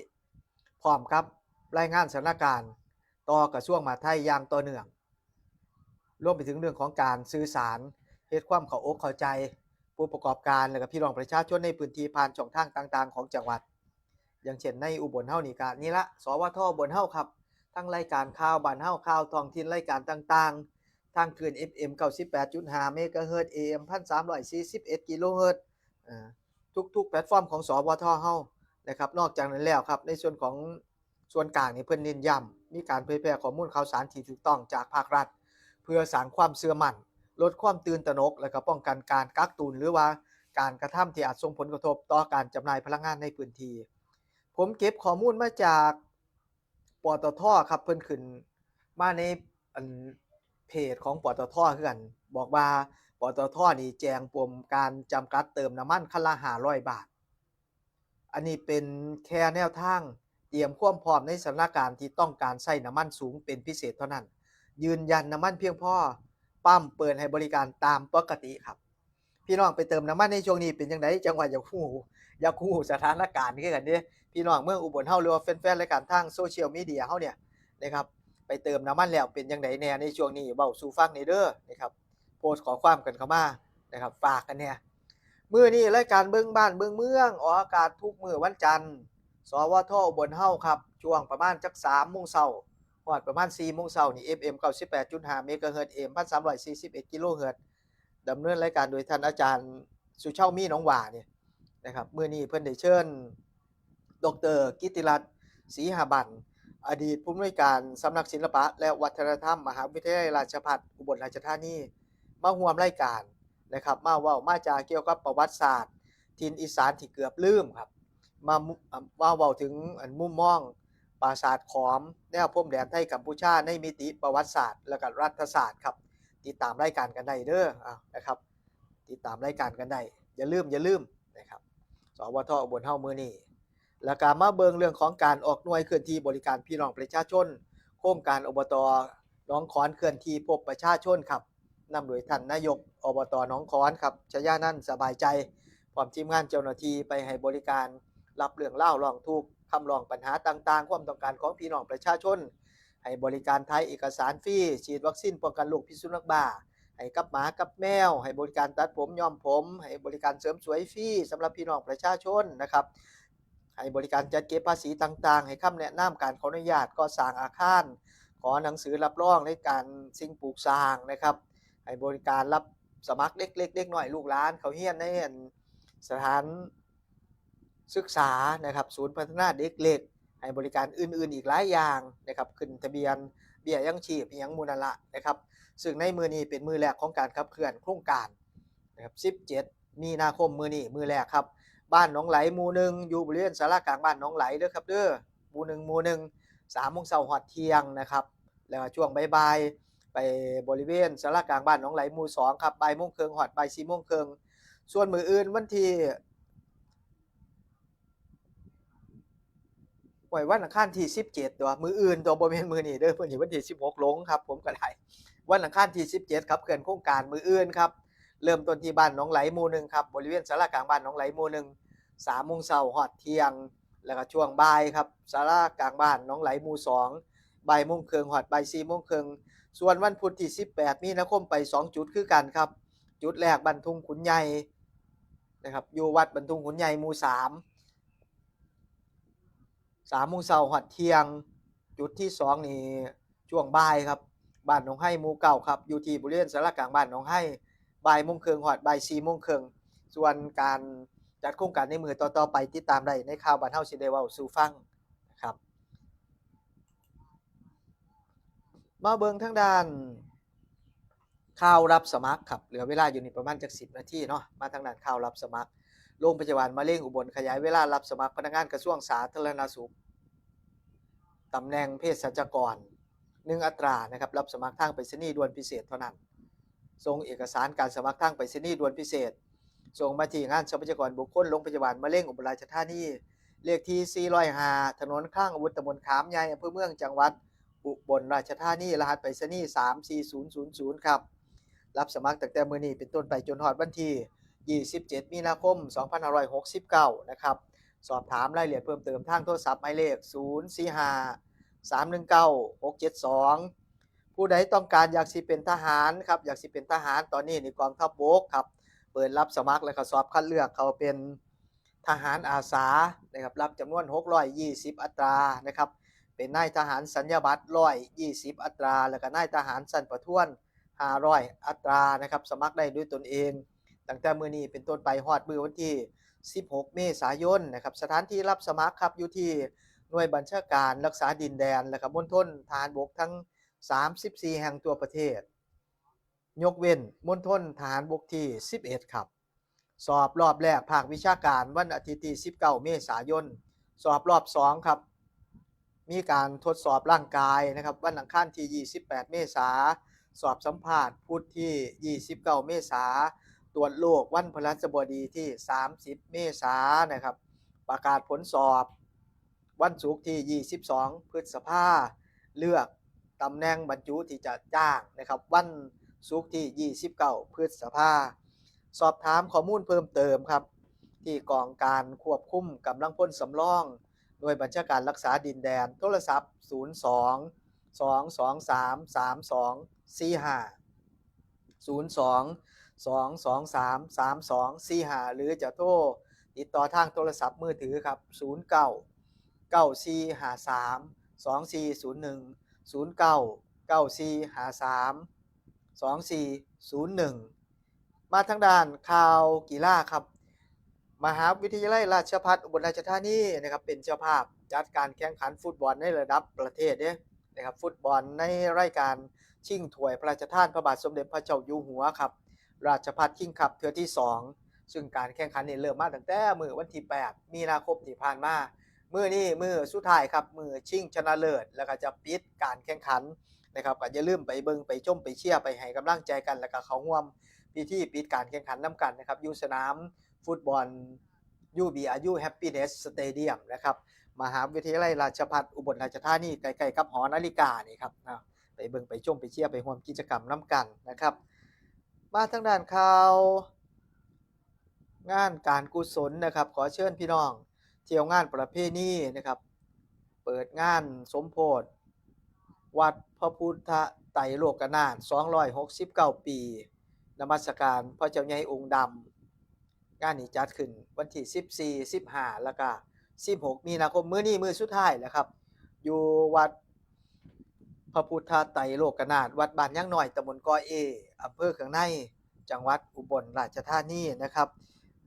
พร้อมกับรายงานสถานการณ์ต่อกระทรวงมหาดไทยอย่างต่อเนื่อง รวมไปถึงเรื่องของการสื่อสาร เฮ็ดความเข้าอกเข้าใจผู้ประกอบการ และก็พี่น้องประชาชนในพื้นที่ผ่านช่องทางต่างๆของจังหวัด อย่างเช่นในอุบลเฮานี่ก็นี่ละ สวท อุบลเฮาครับ ทั้งรายการข่าวบ้านเฮา ข่าวท้องถิ่น รายการต่างๆ ทางคลื่น เอฟเอ็ม เก้าสิบแปดจุดห้า เมกะเฮิรตซ์ เอเอ็ม พันสามร้อยสี่สิบเอ็ด กิโลเฮิรตซ์ อ่า ทุกๆแพลตฟอร์มของ สวท เฮานะครับ นอกจากนั้นแล้วครับ ในส่วนของส่วนกลางนี่เพิ่นเน้นย้ำ มีการเผยแพร่ข้อมูลข่าวสารที่ถูกต้องจากภาครัฐ เพื่อสร้างความเชื่อมั่น ลดความตื่นตระหนก และก็ป้องกันการกักตุน หรือว่าการกระทำที่อาจส่งผลกระทบต่อการจำหน่ายพลังงานในพื้นที่ ผมเก็บข้อมูลมาจาก ปตท ครับ เพิ่นขึ้นมาในอันเพจของ ปตท คือกัน บอกว่า ปตท นี่แจ้งปมการจำกัดเติมน้ำมันคันละห้าร้อยบาท อันนี้เป็นแค่แนวทางเตรียมความพร้อมในสถานการณ์ที่ต้องการใช้น้ำมันสูงเป็นพิเศษเท่านั้น ยืนยันน้ำมันเพียงพอ ปั๊มเปิดให้บริการตามปกติครับ พี่น้องไปเติมน้ำมันในช่วงนี้เป็นจั่งใด จั่งว่าอยากฮู้ อยากฮู้สถานการณ์คือกันเด้ พี่น้องเมืองอุบลเฮา หรือว่าแฟนๆรายการทางโซเชียลมีเดียเฮาเนี่ยนะครับ ไปเติมน้ำมันแล้วเป็นจั่งใดแน่ในช่วงนี้ เว้าสู่ฟังแหน่เด้อนะครับ โพสต์ข้อความกันเข้ามานะครับ ฝากกันแหน่ มื้อนี้รายการเบิ่งบ้านเบิ่งเมืองออกอากาศทุกมื้อวันจันทร์ สวท อุบลเฮาครับ ช่วงประมาณจักสามโมงเช้า ฮอดประมาณสี่โมงเช้านี่ เอฟเอ็ม เก้าสิบแปดจุดห้า เมกะเฮิรตซ์ เอเอ็ม พันสามร้อยสี่สิบเอ็ด กิโลเฮิรตซ์ ดำเนินรายการโดยท่านอาจารย์สุเชามี หนองหว่า เนี่ยนะครับ มื้อนี้เพิ่นได้เชิญ ดร.กิตติรัตน์ ศรีหาบัน อดีตผู้อำนวยการสำนักศิลปะและวัฒนธรรม มหาวิทยาลัยราชภัฏอุบลราชธานี มาร่วมรายการนะครับ มาเว้ามาจาเกี่ยวกับประวัติศาสตร์ถิ่นอีสานที่เกือบลืมครับ มามุ อ่า มาเว้าถึงอันมุมมองปราสาทขอม แนวพรมแดนไทยกัมพูชาในมิติประวัติศาสตร์ และก็รัฐศาสตร์ครับ ติดตามรายการกันได้เด้อ อ่า นะครับ ติดตามรายการกันได้ อย่าลืม อย่าลืมนะครับ สวท อุบลเฮามื้อนี้ แล้วก็มาเบิ่งเรื่องของการออกหน่วยเคลื่อนที่บริการพี่น้องประชาชน โครงการ อบต.หนองขอนเคลื่อนที่พบประชาชนครับ นำโดยท่านนายก อบต.หนองขอนครับ ชยานันท์ สบายใจ พร้อมทีมงานเจ้าหน้าที่ไปให้บริการ รับเรื่องราวร้องทุกข์ คำร้องปัญหาต่างๆ ความต้องการของพี่น้องประชาชน ให้บริการถ่ายเอกสารฟรี ฉีดวัคซีนป้องกันโรคพิษสุนัขบ้า ให้กับหมากับแมว ให้บริการตัดผมย้อมผม ให้บริการเสริมสวยฟรีสำหรับพี่น้องประชาชนนะครับ ให้บริการจัดเก็บภาษีต่างๆ ให้คำแนะนำการขออนุญาตก่อสร้างอาคาร ขอหนังสือรับรองในการสิ่งปลูกสร้างนะครับ ให้บริการรับสมัครเด็กเล็กเด็กน้อยลูกหลานเข้าเฮียนในอันสถานศึกษานะครับ ศูนย์พัฒนาเด็กเล็ก ให้บริการอื่นๆอีกหลายอย่างนะครับ ขึ้นทะเบียนเบี้ยยังชีพอิหยังหมู่นั่นละนะครับ ซึ่งในมื้อนี้เป็นมื้อแรกของการขับเคลื่อนโครงการนะครับ สิบเจ็ดมีนาคม มื้อนี้มื้อแรกครับ บ้านหนองไหลหมู่หนึ่ง อยู่บริเวณศาลากลางบ้านหนองไหลเด้อครับเด้อ หมู่หนึ่ง หมู่หนึ่ง สามโมงเช้าฮอดเที่ยงนะครับ แล้วก็ช่วงบ่ายๆไปบริเวณศาลากลางบ้านหนองไหลหมู่สองครับ บ่ายโมงครึ่งฮอดบ่ายสี่โมงครึ่ง ส่วนมื้ออื่นวันที่ โอ้ย วันอังคารที่สิบเจ็ดตัว มื้ออื่นตัว บ่แม่นมื้อนี้เด้อ มื้อนี้วันที่สิบหกหลงครับ ผมก็ได้ วันอังคารที่สิบเจ็ดครับ เคลื่อนโครงการมื้ออื่นครับ เริ่มต้นที่บ้านหนองไหลหมู่หนึ่งครับ บริเวณศาลากลางบ้านหนองไหลหมู่หนึ่ง สามโมงเช้าฮอดเที่ยง แล้วก็ช่วงบ่ายครับ ศาลากลางบ้านหนองไหลหมู่สอง บ่ายโมงครึ่งฮอดบ่ายสี่โมงครึ่ง ส่วนวันพุธที่สิบแปดมีนาคมไปสองจุดคือกันครับ จุดแรกบ้านทุ่งขุนใหญ่นะครับ อยู่วัดบ้านทุ่งขุนใหญ่หมู่สาม สามโมงเช้าฮอดเที่ยง จุดที่สองนี่ช่วงบ่ายครับ บ้านหนองไฮหมู่เก้าครับ อยู่ที่บริเวณศาลากลางบ้านหนองไฮ บ่ายโมงครึ่งฮอดบ่ายสี่โมงครึ่ง ส่วนการจัดโครงการในมื้อต่อๆไปติดตามได้ในข่าวบ้านเฮาสิได้เว้าสู่ฟังนะครับ มาเบิ่งทางด้านข่าวรับสมัครครับ เหลือเวลาอยู่นี่ประมาณจักสิบนาทีเนาะ มาทางด้านข่าวรับสมัคร โรงพยาบาลมะเร็งอุบลขยายเวลารับสมัครพนักงานกระทรวงสาธารณสุข ตำแหน่งเภสัชกร หนึ่งอัตรานะครับ รับสมัครทางไปรษณีย์ด่วนพิเศษเท่านั้น ส่งเอกสารการสมัครทางไปรษณีย์ด่วนพิเศษ ส่งมาที่งานทรัพยากรบุคคลโรงพยาบาลมะเร็งอุบลราชธานี เลขที่สี่ร้อยห้า ถนนคลังอาวุธ ตำบลขามใหญ่ อำเภอเมือง จังหวัดอุบลราชธานี รหัสไปรษณีย์ สามสี่ศูนย์ศูนย์ศูนย์ ครับ รับสมัครตั้งแต่มื้อนี้เป็นต้นไปจนฮอดวันที่ ยี่สิบเจ็ด มีนาคม สองพันห้าร้อยหกสิบเก้า นะครับ สอบถามรายละเอียดเพิ่มเติมทางโทรศัพท์หมายเลข ศูนย์สี่ห้า สามหนึ่งเก้า หกเจ็ดสอง ผู้ใดต้องการอยากสิเป็นทหารครับ อยากสิเป็นทหาร ตอนนี้นี่กองทัพบกครับ เปิดรับสมัครแล้วก็สอบคัดเลือกเข้าเป็นทหารอาสานะครับ รับจำนวน หกร้อยยี่สิบ อัตรานะครับ เป็นนายทหารสัญญาบัตร ร้อยยี่สิบ อัตรา แล้วก็นายทหารชั้นประทวน ห้าร้อย อัตรานะครับ สมัครได้ด้วยตนเอง ตั้งแต่มื้อนี้เป็นต้นไปฮอดมื้อวันที่ สิบหก เมษายนนะครับ สถานที่รับสมัครครับ อยู่ที่หน่วยบัญชาการรักษาดินแดน และก็มณฑลทหารบกทั้ง สามสิบสี่ แห่งทั่วประเทศ ยกเว้นมณฑลทหารบกที่ สิบเอ็ด ครับ สอบรอบแรกภาควิชาการวันอาทิตย์ที่ สิบเก้า เมษายน สอบรอบสองครับ มีการทดสอบร่างกายนะครับ วันอังคารที่ ยี่สิบแปด เมษา สอบสัมภาษณ์พุธที่ ยี่สิบเก้า เมษา ตรวจโรควันพฤหัสบดีที่ สามสิบ เมษานะครับ ประกาศผลสอบวันศุกร์ที่ ยี่สิบสอง พฤษภา เลือกตำแหน่งบรรจุที่จะจ้างนะครับ วันศุกร์ที่ ยี่สิบเก้า พฤษภา สอบถามข้อมูลเพิ่มเติมครับ ที่กองการควบคุมกำลังพลสำรอง หน่วยบัญชาการรักษาดินแดน โทรศัพท์ ศูนย์สอง สองสองสาม สามสองสี่ห้า ศูนย์สอง สองสองสาม สามสองสี่ห้า หรือจะโทรติดต่อทางโทรศัพท์มือถือครับ ศูนย์เก้า เก้าสี่ห้าสาม สองสี่ศูนย์หนึ่ง ศูนย์เก้า เก้าสี่ห้าสาม สองสี่ศูนย์หนึ่ง มาทางด้านข่าวกีฬาครับ มหาวิทยาลัยราชภัฏอุบลราชธานีนะครับ เป็นเจ้าภาพจัดการแข่งขันฟุตบอลในระดับประเทศเด้นะครับ ฟุตบอลในรายการชิงถ้วยพระราชทานพระบาทสมเด็จพระเจ้าอยู่หัวครับ ราชภัฏคิงส์คัพเทื่อที่สอง ซึ่งการแข่งขันนี่เริ่มมาตั้งแต่มื้อวันที่ แปด มีนาคมที่ผ่านมา มื้อนี้มื้อสุดท้ายครับ มื้อชิงชนะเลิศ แล้วก็จะปิดการแข่งขันนะครับ ก็อย่าลืมไปเบิ่งไปชมไปเชียร์ไปให้กำลังใจกัน แล้วก็เข้าร่วมพิธีปิดการแข่งขันนำกันนะครับ อยู่สนามฟุตบอล ยูบีอาร์ยู Happiness Stadium นะครับ มหาวิทยาลัยราชภัฏอุบลราชธานี ใกล้ๆกับหอนาฬิกานี่ครับนะ ไปเบิ่งไปชมไปเชียร์ไปร่วมกิจกรรมนำกันนะครับ มาทางด้านข่าวงานการกุศลนะครับ ขอเชิญพี่น้องเที่ยวงานประเพณีนะครับ เปิดงานสมโพธิวัดพระพุทธไตรโลกนาถ สองร้อยหกสิบเก้า ปี นมัสการพระเจ้าใหญ่องค์ดำ งานนี้จัดขึ้นวันที่ สิบสี่ สิบห้า แล้วก็ สิบหก มีนาคม มื้อนี้มื้อสุดท้ายแล้วครับ อยู่วัดพระพุทธไตรโลกนาถ วัดบ้านยางน้อย ตำบลกอเอ อำเภอเคืองใน จังหวัดอุบลราชธานีนะครับ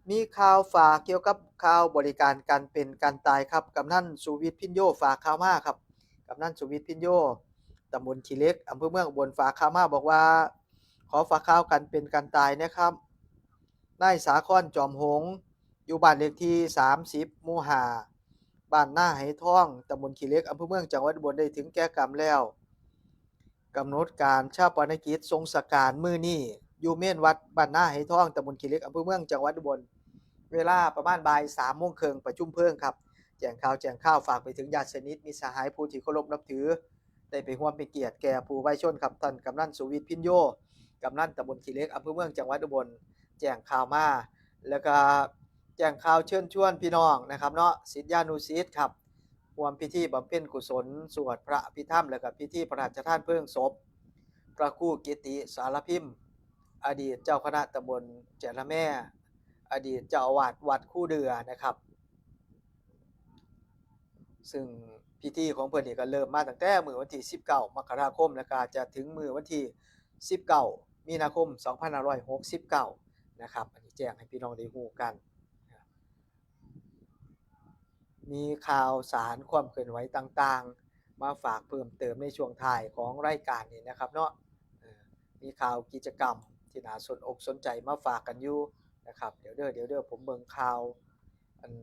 มีข่าวฝากเกี่ยวกับข่าวบริการการเป็นการตายครับ กำนันสุวิทย์ พิญโย ฝากข่าวมาครับ กำนันสุวิทย์ พิญโย ตำบลขี้เหล็ก อำเภอเมืองอุบล ฝากข่าวมาบอกว่า ขอฝากข่าวการเป็นการตายนะครับ นายสาคร จอมหงส์ อยู่บ้านเลขที่ สามสิบ หมู่ ห้า บ้านนาไหทอง ตำบลขี้เหล็ก อำเภอเมือง จังหวัดอุบล ได้ถึงแก่กรรมแล้ว กำหนดการฌาปนกิจสงฆ์สการมื้อนี้ อยู่เมรุวัดบ้านนาไหทอง ตำบลขี้เหล็ก อำเภอเมือง จังหวัดอุบล เวลาประมาณบ่ายสามโมงครึ่ง ประชุมเพลิงครับ แจ้งข่าวแจ้งข่าวฝากไปถึงญาติสนิทมิตรสหายผู้ที่เคารพนับถือ ได้ไปร่วมเป็นเกียรติแก่ผู้วายชนครับ ท่านกำนันสุวิทย์ พิญโย กำนันตำบลขี้เหล็ก อำเภอเมือง จังหวัดอุบล แจ้งข่าวมา แล้วก็แจ้งข่าวเชิญชวนพี่น้องนะครับเนาะ ศิษยานุศิษย์ครับ ร่วมพิธีบำเพ็ญกุศล สวดพระอภิธรรม แล้วก็พิธีพระราชทานเพลิงศพ พระครูกิติสารพิม อดีตเจ้าคณะตำบลแจละแม อดีตเจ้าอาวาสวัดคูเดือนะครับ ซึ่งพิธีของเพิ่นนี่ก็เริ่มมาตั้งแต่มื้อวันที่ สิบเก้า มกราคม แล้วก็จะถึงมื้อวันที่ สิบเก้า มีนาคม สองพันห้าร้อยหกสิบเก้า นะครับ อันนี้แจ้งให้พี่น้องได้รู้กัน มีข่าวสารความเคลื่อนไหวต่างๆ มาฝากเพิ่มเติมในช่วงท้ายของรายการนี้นะครับเนาะ เอ่อ มีข่าวกิจกรรมที่น่าสนอกสนใจมาฝากกันอยู่นะครับ เดี๋ยวเด้อ เดี๋ยวเด้อ ผมเบิ่งข่าว อัน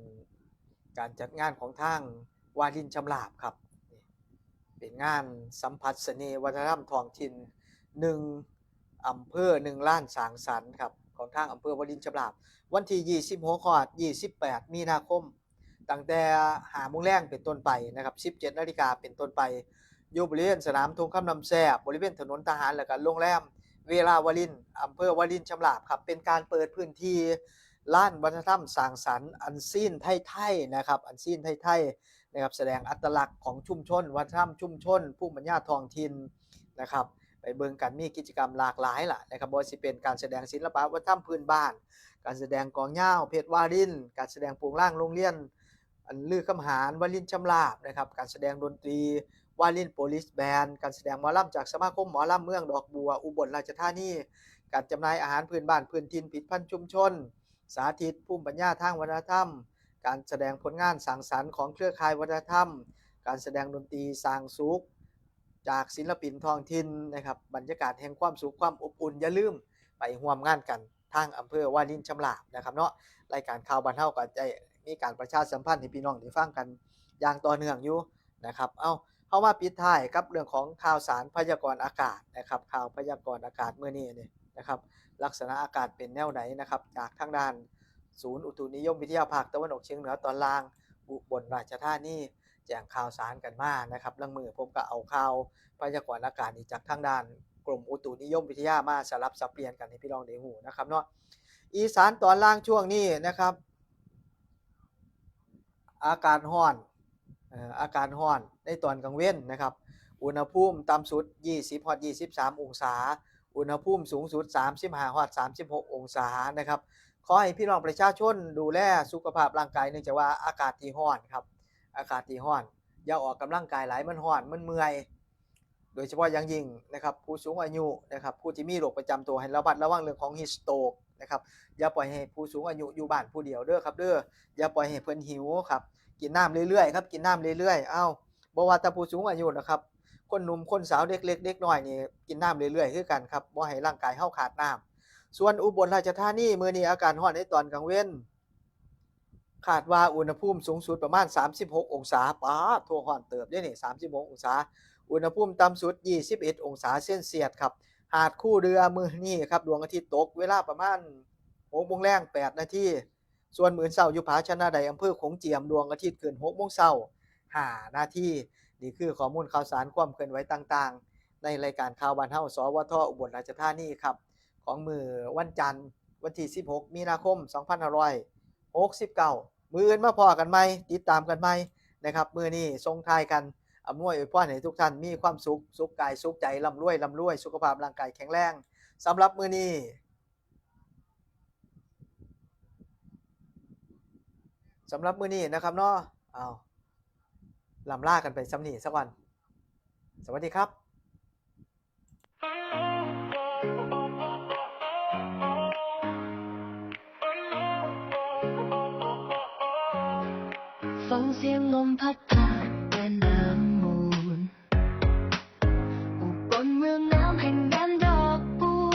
การจัดงานของทางวารินชำราบครับ นี่เป็นงานสัมผัสเสน่ห์วัฒนธรรมท้องถิ่น หนึ่งอำเภอ หนึ่งล้านสร้างสรรค์ครับ ของทางอำเภอวารินชำราบ วันที่ยี่สิบหกฮอดยี่สิบแปดมีนาคม ตั้งแต่ห้าโมงแลงเป็นต้นไปนะครับ สิบเจ็ดนาฬิกาเป็นต้นไป อยู่บริเวณสนามธงคำน้ำแซ่บ บริเวณถนนทหาร และก็โรงแรมเวลาวาริน อำเภอวารินชำราบครับ เป็นการเปิดพื้นที่ลานวัฒนธรรมสร้างสรรค์อันซีนไทยๆนะครับ อันซีนไทยๆนะครับ แสดงอัตลักษณ์ของชุมชน วัฒนธรรมชุมชน ภูมิปัญญาท้องถิ่นนะครับ ไปเบิ่งกัน มีกิจกรรมหลากหลายล่ะนะครับ บ่ว่าสิเป็นการแสดงศิลปะวัฒนธรรมพื้นบ้าน การแสดงกลองยาวเพชรวาริน การแสดงโปงลางโรงเรียน อันลือคำหาร วารินชำราบนะครับ การแสดงดนตรี วารินโปลิสแบนด์ การแสดงหมอลำจากสมาคมหมอลำเมืองดอกบัว อุบลราชธานี การจำหน่ายอาหารพื้นบ้านพื้นถิ่น ผลิตภัณฑ์ชุมชน สาธิตภูมิปัญญาทางวัฒนธรรม การแสดงผลงานสร้างสรรค์ของเครือข่ายวัฒนธรรม การแสดงดนตรีสร้างสุขจากศิลปินท้องถิ่นนะครับ บรรยากาศแห่งความสุขความอบอุ่น อย่าลืมไปร่วมงานกันทางอำเภอวารินชำราบนะครับเนาะ รายการข่าวบ้านเฮาก็ได้มีการประชาสัมพันธ์ให้พี่น้องได้ฟังกันอย่างต่อเนื่องอยู่นะครับ เอา เฮามาปิดท้ายกับเรื่องของข่าวสารพยากรณ์อากาศนะครับ ข่าวพยากรณ์อากาศมื้อนี้นี่นะครับ ลักษณะอากาศเป็นแนวใดนะครับ จากทางด้านศูนย์อุตุนิยมวิทยาภาคตะวันออกเฉียงเหนือตอนล่าง อุบลราชธานี แจ้งข่าวสารกันมานะครับ ลางมื้อผมก็เอาข่าวพยากรณ์อากาศนี่จากทางด้านกรมอุตุนิยมวิทยามาสลับสับเปลี่ยนกันให้พี่น้องได้ฮู้นะครับเนาะ อีสานตอนล่างช่วงนี้นะครับ อากาศร้อน เอ่อ อากาศร้อนในตอนกลางเว็นนะครับ อุณหภูมิต่ำสุดยี่สิบฮอดยี่สิบสามองศา อุณหภูมิสูงสุดสามสิบห้าฮอดสามสิบหกองศานะครับ ขอให้พี่น้องประชาชนดูแลสุขภาพร่างกาย เนื่องจากว่าอากาศที่ร้อนครับ อากาศที่ร้อน อย่าออกกำลังกายหลาย มันร้อน มันเมื่อย โดยเฉพาะอย่างยิ่งนะครับ ผู้สูงอายุนะครับ ผู้ที่มีโรคประจำตัว ให้ระมัดระวังเรื่องของ heat stroke นะครับ อย่าปล่อยให้ผู้สูงอายุอยู่บ้านผู้เดียวเด้อครับเด้อ อย่าปล่อยให้เพิ่นหิวครับ กินน้ำเรื่อยๆครับ กินน้ำเรื่อยๆ เอ้า บ่ว่าแต่ผู้สูงอายุนะครับ คนหนุ่มคนสาว เด็กเล็กเด็กน้อยนี่กินน้ำเรื่อยๆคือกันครับ บ่ให้ร่างกายเฮาขาดน้ำ ส่วนอุบลราชธานีมื้อนี้อากาศร้อนในตอนกลางเว็น คาดว่าอุณหภูมิสูงสุดประมาณสามสิบหกองศา ป๊าดโธ่ ร้อนเติบเด้นี่ สามสิบหกองศา อุณหภูมิต่ำสุดยี่สิบเอ็ดองศาเซลเซียสครับ หาดคูเรือมื้อนี้ครับ ดวงอาทิตย์ตกเวลาประมาณหกโมงแลงแปดนาที ส่วนมื้อเช้าอยู่ผาชนะได อำเภอโขงเจียม ดวงอาทิตย์ขึ้นหกโมงเช้าห้านาที นี่คือข้อมูลข่าวสารความเคลื่อนไหวต่างๆ ในรายการข่าวบ้านเฮา สวท อุบลราชธานีครับ ของมื้อวันจันทร์ วันที่สิบหกมีนาคมสองพันห้าร้อยหกสิบเก้า มื้ออื่นมาพ้อกันใหม่ ติดตามกันใหม่นะครับ มื้อนี้ส่งท้ายกัน อำนวยอวยพรให้ทุกท่านมีความสุข สุขกายสุขใจ ร่ำรวยร่ำรวย สุขภาพร่างกายแข็งแรง สำหรับมื้อนี้ สำหรับมื้อนี้นะครับเนาะ เอา ล่ำลากันไปส่ำนี้ซะก่อน สวัสดีครับ ฟังเสียงลมพัดผ่านแม่น้ำมูล อุบลเมืองน้ำแห่งแดนดอกบัว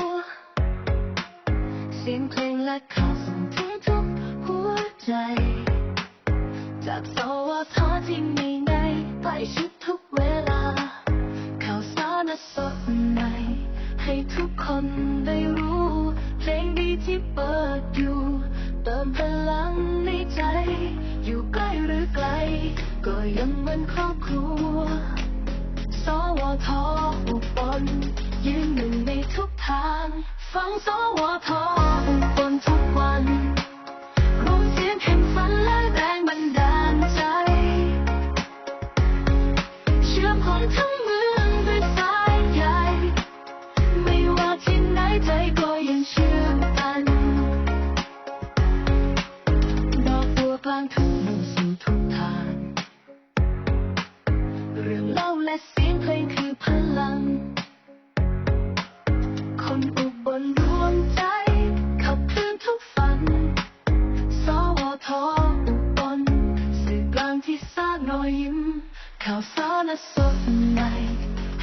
เสียงเพลงและข่าวส่งถึงทุกหัวใจ จากสวทที่มีในใกล้ชิดทุกเวลา ข่าวสารสดใหม่ ให้ทุกคนได้รู้ เพลงดีที่เปิดอยู่ เติมพลังในใจ อยู่ใกล้หรือไกล ก็ยังเหมือนครอบครัว สวท อุบล ยืนหนึ่งในทุกทาง ฟัง สวท อุบลทุกวัน รวมเสียงแห่งฝันและแรงบันดาลใจ เชื่อมคนทั้งเมืองด้วยสายใย ไม่ว่าที่ไหนใจก็ยังเชื่อมกัน ดอกบัวกลางทุ่งมุ่งสู่ทุกทาง เรื่องเล่าและเสียงเพลงคือพลัง คนอุบลรวมใจ ขับเคลื่อนทุกฝัน สวท อุบล สื่อกลางที่สร้างรอยยิ้ม ข่าวสารสดใหม่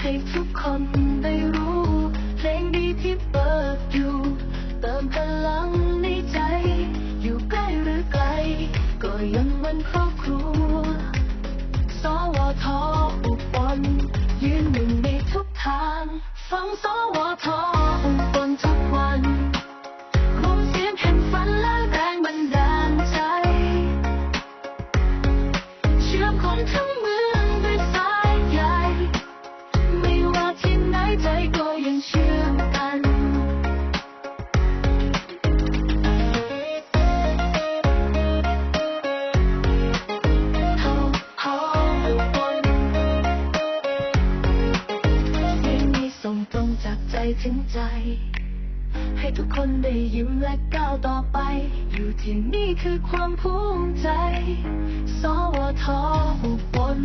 ให้ทุกคนได้รู้ เพลงดีที่เปิดอยู่ เติมพลังในใจ อยู่ใกล้หรือไกล ก็ยังเหมือนครอบครัว สวท อุบล ยืนหนึ่งในทุกทาง ฟัง สวท อุบลทุกวัน รว ถึงใจ ให้ทุกคนได้ยิ้มและก้าวต่อไป อยู่ที่นี่คือความภูมิใจ สวท อุบล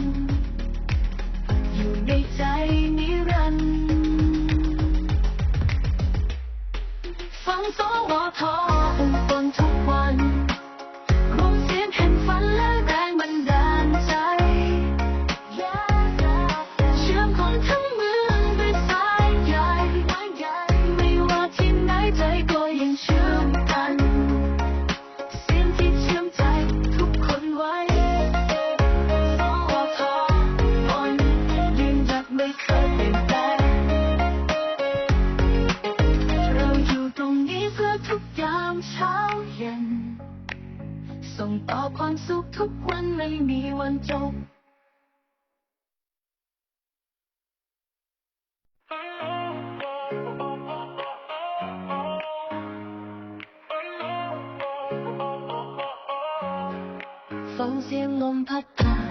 อยู่ในใจนิรันดร์ ฟัง สวท อุบล ทุกวัน รวมเสียงแห่งฝันและแรงบันดาลใจ เชื่อมคนทั้งเมืองด้วยสายใย ไม่ว่าที่ไหนใจก็ยังเชื่อมกัน เสียงที่เชื่อมใจทุกคนไว้ สวท ยืนหยัดไม่เคยเปลี่ยนแปลง เราอยู่ตรงนี้เพื่อทุกยามเช้าเย็น ส่งต่อความสุขทุกวันไม่มีวันจบ ฟังเสียงลมพัดผ่าน